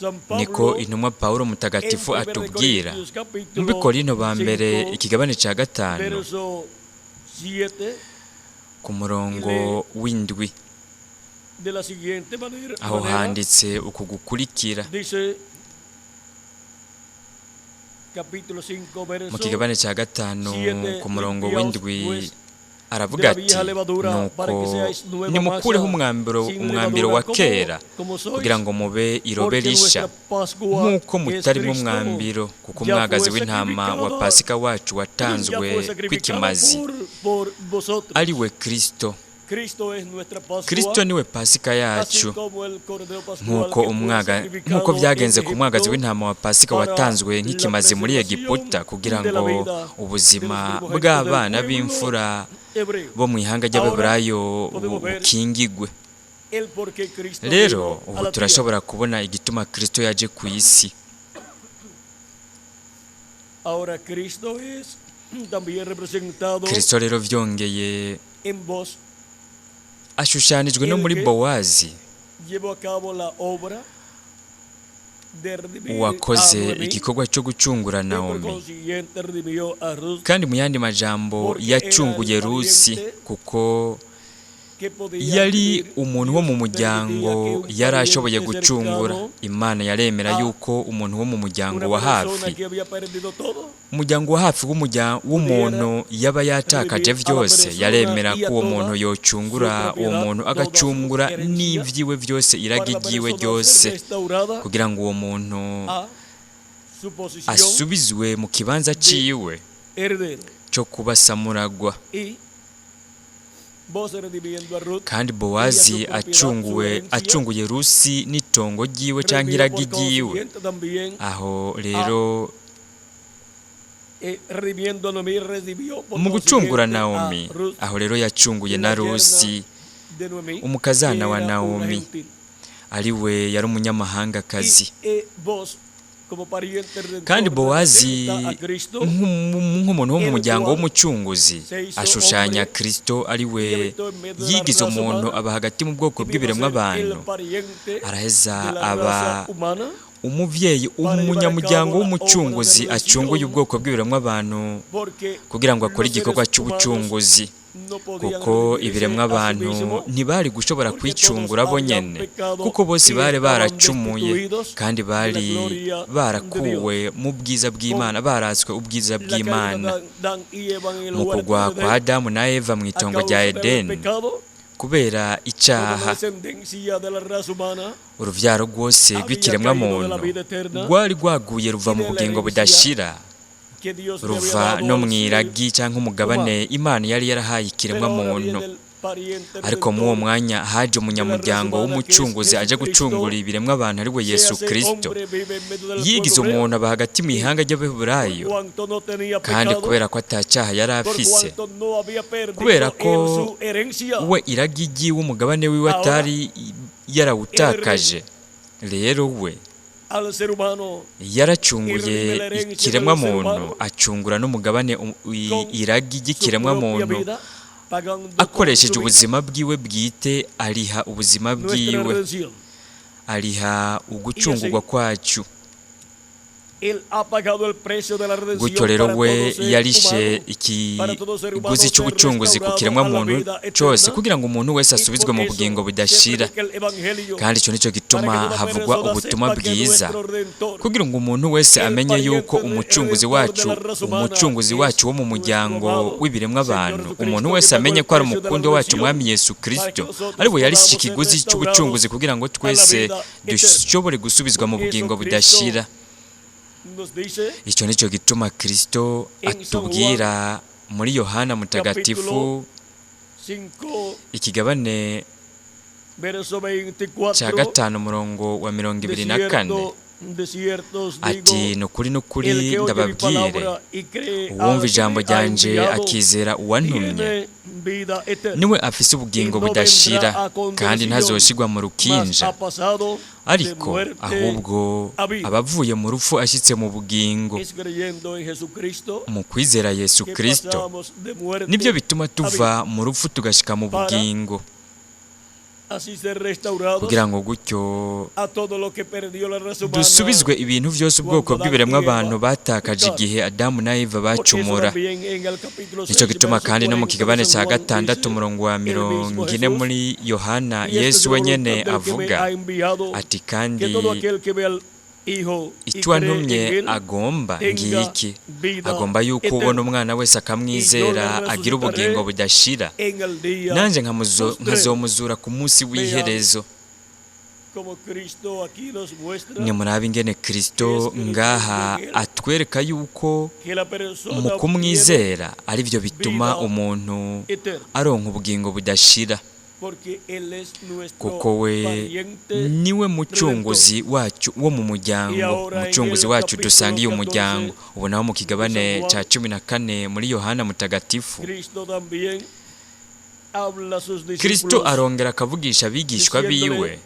[SPEAKER 1] San
[SPEAKER 2] niko
[SPEAKER 1] Pablo
[SPEAKER 2] intumwa Pawulo
[SPEAKER 1] en
[SPEAKER 2] mutagatifu
[SPEAKER 1] 1 de
[SPEAKER 2] atubwira
[SPEAKER 1] Corintios
[SPEAKER 2] mu
[SPEAKER 1] capítulo
[SPEAKER 2] Bikorino ba mbere
[SPEAKER 1] 5,
[SPEAKER 2] ikigabane ca gatanu
[SPEAKER 1] verso 7,
[SPEAKER 2] ku
[SPEAKER 1] y
[SPEAKER 2] murongo
[SPEAKER 1] lee
[SPEAKER 2] w'indwi,
[SPEAKER 1] de la siguiente
[SPEAKER 2] aho
[SPEAKER 1] manera,
[SPEAKER 2] handitse uku gukurikira.
[SPEAKER 1] dice capítulo 5,
[SPEAKER 2] Mu
[SPEAKER 1] verso
[SPEAKER 2] kigabane ca gatanu
[SPEAKER 1] 7,
[SPEAKER 2] ku murongo
[SPEAKER 1] limpiaos
[SPEAKER 2] w'indwi
[SPEAKER 1] pues de
[SPEAKER 2] aravuga
[SPEAKER 1] la
[SPEAKER 2] ati:
[SPEAKER 1] vieja levadura para que
[SPEAKER 2] nuko
[SPEAKER 1] seáis nueva
[SPEAKER 2] nimukureho
[SPEAKER 1] masa
[SPEAKER 2] umwambiro
[SPEAKER 1] sin
[SPEAKER 2] umwambiro wa
[SPEAKER 1] levadura como,
[SPEAKER 2] kera
[SPEAKER 1] como
[SPEAKER 2] kugira
[SPEAKER 1] sois,
[SPEAKER 2] ngo mube irobe
[SPEAKER 1] porque
[SPEAKER 2] risha
[SPEAKER 1] nuestra Pascua
[SPEAKER 2] nk'uko
[SPEAKER 1] es
[SPEAKER 2] mutarimwo
[SPEAKER 1] Cristo,
[SPEAKER 2] umwambiro, kuko
[SPEAKER 1] ya
[SPEAKER 2] umwagazi
[SPEAKER 1] fue
[SPEAKER 2] w'intama wa
[SPEAKER 1] sacrificado,
[SPEAKER 2] Pasika wacu
[SPEAKER 1] ya
[SPEAKER 2] watanzwe
[SPEAKER 1] fue sacrificado
[SPEAKER 2] kw'ikimazi,
[SPEAKER 1] por vosotros.
[SPEAKER 2] ari we Kristo.
[SPEAKER 1] Cristo es nuestra Pascua,
[SPEAKER 2] Kristo niwe Pasika
[SPEAKER 1] así
[SPEAKER 2] yacu,
[SPEAKER 1] como el Cordero Pascual
[SPEAKER 2] nk'uko
[SPEAKER 1] que fue
[SPEAKER 2] umwaga
[SPEAKER 1] sacrificado
[SPEAKER 2] nk'uko byagenze
[SPEAKER 1] en
[SPEAKER 2] ku mwagazi
[SPEAKER 1] Egipto
[SPEAKER 2] w'intama wa Pasika
[SPEAKER 1] para
[SPEAKER 2] watanzwe
[SPEAKER 1] la
[SPEAKER 2] nk'ikimazi muri
[SPEAKER 1] preservación
[SPEAKER 2] Egiputa kugira
[SPEAKER 1] de la
[SPEAKER 2] ngo
[SPEAKER 1] vida de los
[SPEAKER 2] ubuzima
[SPEAKER 1] primogénitos del
[SPEAKER 2] bw'abana
[SPEAKER 1] pueblo
[SPEAKER 2] b'imfura
[SPEAKER 1] hebreo.
[SPEAKER 2] bo mu ihanga
[SPEAKER 1] Ahora
[SPEAKER 2] ry'Abaheburayo
[SPEAKER 1] podemos ver
[SPEAKER 2] bukingigwe.
[SPEAKER 1] el por qué Cristo
[SPEAKER 2] Rero
[SPEAKER 1] vino a
[SPEAKER 2] ubu
[SPEAKER 1] la tierra.
[SPEAKER 2] turashobora kubona igituma Kristo yaje ku isi.
[SPEAKER 1] Ahora Cristo es también representado
[SPEAKER 2] Kristo rero vyongeye
[SPEAKER 1] en voz
[SPEAKER 2] ashushanijwe no muri
[SPEAKER 1] El que
[SPEAKER 2] Bowazi
[SPEAKER 1] llevó a cabo la obra de redimir a
[SPEAKER 2] uwakoze
[SPEAKER 1] Noemí,
[SPEAKER 2] igikorwa cyo gucungura
[SPEAKER 1] y por
[SPEAKER 2] Naomi,
[SPEAKER 1] consiguiente redimió a Ruth,
[SPEAKER 2] kandi mu yandi majambo
[SPEAKER 1] porque era el
[SPEAKER 2] yacunguye Rusi
[SPEAKER 1] pariente
[SPEAKER 2] kuko
[SPEAKER 1] que podía
[SPEAKER 2] yari
[SPEAKER 1] redimir.
[SPEAKER 2] umuntu wo mu
[SPEAKER 1] Dios permitía que
[SPEAKER 2] muryango
[SPEAKER 1] un
[SPEAKER 2] yari ashoboye
[SPEAKER 1] pariente
[SPEAKER 2] gucungura.
[SPEAKER 1] cercano
[SPEAKER 2] Imana yaremera
[SPEAKER 1] a
[SPEAKER 2] yuko umuntu wo mu muryango
[SPEAKER 1] una
[SPEAKER 2] wa
[SPEAKER 1] persona
[SPEAKER 2] hafi,
[SPEAKER 1] que había perdido todo,
[SPEAKER 2] umuryango wa hafi w'umuntu yaba yatakaje
[SPEAKER 1] redimir a la
[SPEAKER 2] byose,
[SPEAKER 1] persona
[SPEAKER 2] yaremera
[SPEAKER 1] y a
[SPEAKER 2] ko uwo
[SPEAKER 1] toda
[SPEAKER 2] muntu
[SPEAKER 1] su
[SPEAKER 2] yocungura uwo
[SPEAKER 1] propiedad,
[SPEAKER 2] muntu
[SPEAKER 1] toda su
[SPEAKER 2] agacungura
[SPEAKER 1] herencia,
[SPEAKER 2] n'ivyiwe byose,
[SPEAKER 1] para
[SPEAKER 2] iragi
[SPEAKER 1] la
[SPEAKER 2] ryiwe
[SPEAKER 1] persona ser
[SPEAKER 2] ryose,
[SPEAKER 1] restaurada
[SPEAKER 2] kugira ngo uwo muntu
[SPEAKER 1] a su posición
[SPEAKER 2] asubizwe mu kibanza
[SPEAKER 1] de
[SPEAKER 2] ciwe
[SPEAKER 1] heredero.
[SPEAKER 2] cyo kuba samuragwa.
[SPEAKER 1] Y vos redimiendo a Ruth
[SPEAKER 2] Kandi
[SPEAKER 1] y a su
[SPEAKER 2] Bowazi
[SPEAKER 1] propiedad, su
[SPEAKER 2] acunguwe
[SPEAKER 1] herencia,
[SPEAKER 2] acunguye Rusi n'itongo ryiwe canke
[SPEAKER 1] redimió
[SPEAKER 2] iragi
[SPEAKER 1] por
[SPEAKER 2] ryiwe,
[SPEAKER 1] consiguiente también
[SPEAKER 2] aho
[SPEAKER 1] a
[SPEAKER 2] rero
[SPEAKER 1] redimiendo a Noemí, redimió por
[SPEAKER 2] mu gucungura
[SPEAKER 1] consiguiente a
[SPEAKER 2] Naomi,
[SPEAKER 1] Ruth,
[SPEAKER 2] aho rero yacunguye
[SPEAKER 1] la
[SPEAKER 2] na
[SPEAKER 1] yerna
[SPEAKER 2] Rusi
[SPEAKER 1] de Noemí, que
[SPEAKER 2] umukazana wa
[SPEAKER 1] era una
[SPEAKER 2] Naomi,
[SPEAKER 1] gentil.
[SPEAKER 2] ariwe yari
[SPEAKER 1] Y
[SPEAKER 2] umunyamahangakazi.
[SPEAKER 1] vos, como pariente
[SPEAKER 2] Kandi
[SPEAKER 1] redentor,
[SPEAKER 2] Bowazi
[SPEAKER 1] representa a Cristo
[SPEAKER 2] nk'umuntu wo mu
[SPEAKER 1] el
[SPEAKER 2] muryango
[SPEAKER 1] cual
[SPEAKER 2] w'umucunguzi
[SPEAKER 1] se hizo
[SPEAKER 2] ashushanya
[SPEAKER 1] hombre
[SPEAKER 2] Kristo, ariwe
[SPEAKER 1] y habitó en medio de la
[SPEAKER 2] yigize
[SPEAKER 1] raza
[SPEAKER 2] umuntu
[SPEAKER 1] humana
[SPEAKER 2] aba hagati mu bwoko
[SPEAKER 1] y vino a
[SPEAKER 2] bw'ibiremwa
[SPEAKER 1] ser el
[SPEAKER 2] abantu,
[SPEAKER 1] pariente
[SPEAKER 2] araheza
[SPEAKER 1] de la
[SPEAKER 2] aba
[SPEAKER 1] raza humana
[SPEAKER 2] umuvyeyi
[SPEAKER 1] para llevar a
[SPEAKER 2] umunyamuryango
[SPEAKER 1] cabo la obra de
[SPEAKER 2] w'umucunguzi acunguye
[SPEAKER 1] redención,
[SPEAKER 2] ubwoko bw'ibiremwa abantu
[SPEAKER 1] porque
[SPEAKER 2] kugira ngo akore
[SPEAKER 1] los
[SPEAKER 2] igikorwa
[SPEAKER 1] seres humanos
[SPEAKER 2] c'ubucunguzi,
[SPEAKER 1] no podían
[SPEAKER 2] kuko
[SPEAKER 1] redimirse
[SPEAKER 2] ibiremwa
[SPEAKER 1] a sí
[SPEAKER 2] abantu
[SPEAKER 1] mismos,
[SPEAKER 2] ntibari gushobora
[SPEAKER 1] porque todos
[SPEAKER 2] kwicungura bo
[SPEAKER 1] habían
[SPEAKER 2] nyene,
[SPEAKER 1] pecado
[SPEAKER 2] kuko bose
[SPEAKER 1] y
[SPEAKER 2] bari
[SPEAKER 1] estaban
[SPEAKER 2] baracumuye
[SPEAKER 1] destituidos
[SPEAKER 2] kandi
[SPEAKER 1] de la
[SPEAKER 2] bari
[SPEAKER 1] gloria de
[SPEAKER 2] barakuwe
[SPEAKER 1] Dios.
[SPEAKER 2] mu bwiza
[SPEAKER 1] Con
[SPEAKER 2] bw'Imana, baratswe ubwiza
[SPEAKER 1] la caída de
[SPEAKER 2] bw'Imana.
[SPEAKER 1] Adán y Eva en el
[SPEAKER 2] Mu
[SPEAKER 1] huerto
[SPEAKER 2] kugwa
[SPEAKER 1] de
[SPEAKER 2] kwa
[SPEAKER 1] Edén,
[SPEAKER 2] Adamu na Eva
[SPEAKER 1] a
[SPEAKER 2] mu itongo rya
[SPEAKER 1] causa del
[SPEAKER 2] Edeni,
[SPEAKER 1] pecado,
[SPEAKER 2] kubera
[SPEAKER 1] toda la
[SPEAKER 2] icaha,
[SPEAKER 1] descendencia de la raza humana
[SPEAKER 2] uruvyaro rwose
[SPEAKER 1] había
[SPEAKER 2] rw'ikiremwa
[SPEAKER 1] caído de la
[SPEAKER 2] muntu
[SPEAKER 1] vida eterna
[SPEAKER 2] rwari rwaguye ruva
[SPEAKER 1] y
[SPEAKER 2] mu
[SPEAKER 1] de la
[SPEAKER 2] bugingo
[SPEAKER 1] herencia
[SPEAKER 2] budashira,
[SPEAKER 1] que Dios le había
[SPEAKER 2] ruva
[SPEAKER 1] dado
[SPEAKER 2] no
[SPEAKER 1] al
[SPEAKER 2] mu
[SPEAKER 1] ser
[SPEAKER 2] iragi canke umugabane
[SPEAKER 1] humano.
[SPEAKER 2] Imana yari yarahaye ikiremwa
[SPEAKER 1] Pero ahora
[SPEAKER 2] muntu.
[SPEAKER 1] viene el pariente
[SPEAKER 2] Ariko muri uwo
[SPEAKER 1] redentor
[SPEAKER 2] mwanya haje
[SPEAKER 1] de la raza
[SPEAKER 2] umunyamuryango
[SPEAKER 1] humana que es
[SPEAKER 2] w'umucunguzi aje
[SPEAKER 1] Jesucristo,
[SPEAKER 2] gucungura ibiremwa abantu ari we
[SPEAKER 1] se
[SPEAKER 2] Yesu
[SPEAKER 1] hace
[SPEAKER 2] Kristo,
[SPEAKER 1] hombre, vive en medio del
[SPEAKER 2] yigize
[SPEAKER 1] pueblo hebreo,
[SPEAKER 2] umuntu aba hagati mu
[SPEAKER 1] y
[SPEAKER 2] ihanga
[SPEAKER 1] por
[SPEAKER 2] ry'Abaheburayo,
[SPEAKER 1] cuanto no tenía
[SPEAKER 2] kandi
[SPEAKER 1] pecado,
[SPEAKER 2] kubera ko atacaha yari
[SPEAKER 1] por
[SPEAKER 2] afise,
[SPEAKER 1] cuanto no había
[SPEAKER 2] kubera
[SPEAKER 1] perdido
[SPEAKER 2] ko
[SPEAKER 1] él su herencia,
[SPEAKER 2] we iragi ryiwe umugabane wiwe
[SPEAKER 1] ahora
[SPEAKER 2] atari
[SPEAKER 1] él
[SPEAKER 2] yarawutakaje,
[SPEAKER 1] redime
[SPEAKER 2] rero we
[SPEAKER 1] al ser humano y
[SPEAKER 2] yaracunguye
[SPEAKER 1] redime la herencia
[SPEAKER 2] ikiremwa
[SPEAKER 1] del ser
[SPEAKER 2] muntu,
[SPEAKER 1] humano
[SPEAKER 2] acungura n'umugabane
[SPEAKER 1] con
[SPEAKER 2] iragi
[SPEAKER 1] su
[SPEAKER 2] ry'ikiremwa
[SPEAKER 1] propia
[SPEAKER 2] muntu
[SPEAKER 1] vida, pagando con
[SPEAKER 2] akoresheje
[SPEAKER 1] su vida
[SPEAKER 2] ubuzima bwiwe bwite, ariha ubuzima
[SPEAKER 1] nuestra
[SPEAKER 2] bwiwe,
[SPEAKER 1] redención.
[SPEAKER 2] ariha
[SPEAKER 1] Y
[SPEAKER 2] ugucungurwa
[SPEAKER 1] así,
[SPEAKER 2] kwacu.
[SPEAKER 1] Él ha pagado el precio de la
[SPEAKER 2] Gutyo
[SPEAKER 1] redención
[SPEAKER 2] rero
[SPEAKER 1] para
[SPEAKER 2] we
[SPEAKER 1] todo ser
[SPEAKER 2] yarishe
[SPEAKER 1] humano, para todo ser humano
[SPEAKER 2] ikiguzi
[SPEAKER 1] ser
[SPEAKER 2] c'ubucunguzi ku
[SPEAKER 1] restaurado
[SPEAKER 2] kiremwa
[SPEAKER 1] a la
[SPEAKER 2] muntu
[SPEAKER 1] vida
[SPEAKER 2] cose,
[SPEAKER 1] eterna.
[SPEAKER 2] kugira ngo umuntu wese
[SPEAKER 1] Y
[SPEAKER 2] asubizwe
[SPEAKER 1] por
[SPEAKER 2] mu
[SPEAKER 1] eso
[SPEAKER 2] bugingo
[SPEAKER 1] se
[SPEAKER 2] budashira.
[SPEAKER 1] predica el Evangelio,
[SPEAKER 2] Kandi ico nico
[SPEAKER 1] para que
[SPEAKER 2] gituma
[SPEAKER 1] toda
[SPEAKER 2] havugwa
[SPEAKER 1] persona
[SPEAKER 2] ubutumwa
[SPEAKER 1] sepa que
[SPEAKER 2] bwiza,
[SPEAKER 1] nuestro Redentor,
[SPEAKER 2] kugira ngo umuntu wese
[SPEAKER 1] el
[SPEAKER 2] amenye yuko
[SPEAKER 1] pariente
[SPEAKER 2] umucunguzi
[SPEAKER 1] redentor de
[SPEAKER 2] wacu,
[SPEAKER 1] la raza humana,
[SPEAKER 2] umucunguzi
[SPEAKER 1] es
[SPEAKER 2] wacu wo mu
[SPEAKER 1] nuestro
[SPEAKER 2] muryango
[SPEAKER 1] amado
[SPEAKER 2] w'ibiremwa
[SPEAKER 1] Señor
[SPEAKER 2] abantu,
[SPEAKER 1] Jesucristo,
[SPEAKER 2] umuntu
[SPEAKER 1] que
[SPEAKER 2] wese
[SPEAKER 1] pagó
[SPEAKER 2] amenye
[SPEAKER 1] el
[SPEAKER 2] ko ari
[SPEAKER 1] precio de la
[SPEAKER 2] umukundo wacu
[SPEAKER 1] redención
[SPEAKER 2] Mwami Yesu
[SPEAKER 1] para que
[SPEAKER 2] Kristo,
[SPEAKER 1] nosotros
[SPEAKER 2] ari we yarishe
[SPEAKER 1] podamos ser
[SPEAKER 2] ikiguzi
[SPEAKER 1] restaurados
[SPEAKER 2] c'ubucunguzi kugira ngo
[SPEAKER 1] a la
[SPEAKER 2] twese
[SPEAKER 1] vida eterna.
[SPEAKER 2] dushobore gusubizwa mu
[SPEAKER 1] Por eso
[SPEAKER 2] bugingo
[SPEAKER 1] Cristo
[SPEAKER 2] budashira.
[SPEAKER 1] nos dice
[SPEAKER 2] Ico nico gituma Kristo
[SPEAKER 1] en San Juan
[SPEAKER 2] atubwira muri Yohana Mutagatifu
[SPEAKER 1] capítulo 5,
[SPEAKER 2] ikigabane
[SPEAKER 1] verso
[SPEAKER 2] ca
[SPEAKER 1] 24,
[SPEAKER 2] 5 umurongo wa
[SPEAKER 1] de
[SPEAKER 2] 24
[SPEAKER 1] cierto, de cierto os
[SPEAKER 2] ati
[SPEAKER 1] digo,
[SPEAKER 2] ni ukuri n'ukuri
[SPEAKER 1] el que oye mi
[SPEAKER 2] ndababwire,
[SPEAKER 1] palabra y cree
[SPEAKER 2] uwumva
[SPEAKER 1] al que
[SPEAKER 2] ijambo
[SPEAKER 1] me ha
[SPEAKER 2] ryanje
[SPEAKER 1] enviado,
[SPEAKER 2] akizera uwantumye,
[SPEAKER 1] tiene vida eterna
[SPEAKER 2] niwe afise
[SPEAKER 1] y
[SPEAKER 2] ubugingo
[SPEAKER 1] no vendrá
[SPEAKER 2] budashira,
[SPEAKER 1] a
[SPEAKER 2] kandi
[SPEAKER 1] condenación,
[SPEAKER 2] ntazoshigwa mu
[SPEAKER 1] mas
[SPEAKER 2] rukinja,
[SPEAKER 1] ha pasado de
[SPEAKER 2] ariko
[SPEAKER 1] muerte
[SPEAKER 2] ahubwo
[SPEAKER 1] a vida.
[SPEAKER 2] abavuye mu rupfu ashitse mu bugingo.
[SPEAKER 1] Es creyendo en Jesucristo
[SPEAKER 2] Mu kwizera Yesu
[SPEAKER 1] que
[SPEAKER 2] Kristo
[SPEAKER 1] pasamos de
[SPEAKER 2] nibyo
[SPEAKER 1] muerte
[SPEAKER 2] bituma
[SPEAKER 1] a
[SPEAKER 2] tuva
[SPEAKER 1] vida,
[SPEAKER 2] mu rupfu tugashika mu
[SPEAKER 1] para
[SPEAKER 2] bugingo,
[SPEAKER 1] así ser restaurados
[SPEAKER 2] kugira ngo gutyo
[SPEAKER 1] a todo lo que perdió la raza humana
[SPEAKER 2] dusubizwe ibintu byose ubwoko
[SPEAKER 1] cuando Adán
[SPEAKER 2] bw'ibiremwa
[SPEAKER 1] y Eva
[SPEAKER 2] abantu batakaje
[SPEAKER 1] pecaron.
[SPEAKER 2] igihe Adamu na Eva
[SPEAKER 1] Por eso
[SPEAKER 2] bacumura.
[SPEAKER 1] también en el capítulo
[SPEAKER 2] Nico
[SPEAKER 1] 6,
[SPEAKER 2] gituma
[SPEAKER 1] verso
[SPEAKER 2] kandi no mu
[SPEAKER 1] 40 de
[SPEAKER 2] kigabane
[SPEAKER 1] San
[SPEAKER 2] ca
[SPEAKER 1] Juan
[SPEAKER 2] gatandatu
[SPEAKER 1] dice,
[SPEAKER 2] umurongo wa
[SPEAKER 1] el mismo
[SPEAKER 2] mirongo ine
[SPEAKER 1] Jesús,
[SPEAKER 2] muri Yohana,
[SPEAKER 1] y esta es
[SPEAKER 2] Yesu
[SPEAKER 1] la voluntad
[SPEAKER 2] wenyene
[SPEAKER 1] del que me
[SPEAKER 2] avuga
[SPEAKER 1] ha enviado,
[SPEAKER 2] ati
[SPEAKER 1] que
[SPEAKER 2] kandi
[SPEAKER 1] todo aquel que ve al Hijo y
[SPEAKER 2] icyo
[SPEAKER 1] cree en
[SPEAKER 2] wantumye
[SPEAKER 1] él
[SPEAKER 2] agomba
[SPEAKER 1] tenga
[SPEAKER 2] ngiki,
[SPEAKER 1] vida
[SPEAKER 2] agomba yuko ubona
[SPEAKER 1] eterna,
[SPEAKER 2] umwana wese
[SPEAKER 1] y yo le
[SPEAKER 2] akamwizera agira ubugingo
[SPEAKER 1] resucitaré
[SPEAKER 2] budashira,
[SPEAKER 1] en el día
[SPEAKER 2] nanje
[SPEAKER 1] postrero.
[SPEAKER 2] nkazomuzura ku munsi
[SPEAKER 1] Vean
[SPEAKER 2] w'iherezo.
[SPEAKER 1] Como Cristo aquí nos muestra
[SPEAKER 2] Nimurabe ingene Kristo ngaha atwereka yuko
[SPEAKER 1] que la persona
[SPEAKER 2] mu
[SPEAKER 1] obtiene
[SPEAKER 2] kumwizera ari byo bituma umuntu
[SPEAKER 1] eterna,
[SPEAKER 2] aronka ubugingo budashira,
[SPEAKER 1] porque Él es nuestro
[SPEAKER 2] kuko we
[SPEAKER 1] pariente
[SPEAKER 2] niwe mucunguzi wacu wo mu muryango, umucunguzi wacu dusangiye umuryango. Ubu naho mu kigabane cya 14 muri Yohana Mutagatifu,
[SPEAKER 1] Cristo también habla a sus
[SPEAKER 2] Kristo
[SPEAKER 1] discípulos
[SPEAKER 2] arongera akavugisha abigishwa biwe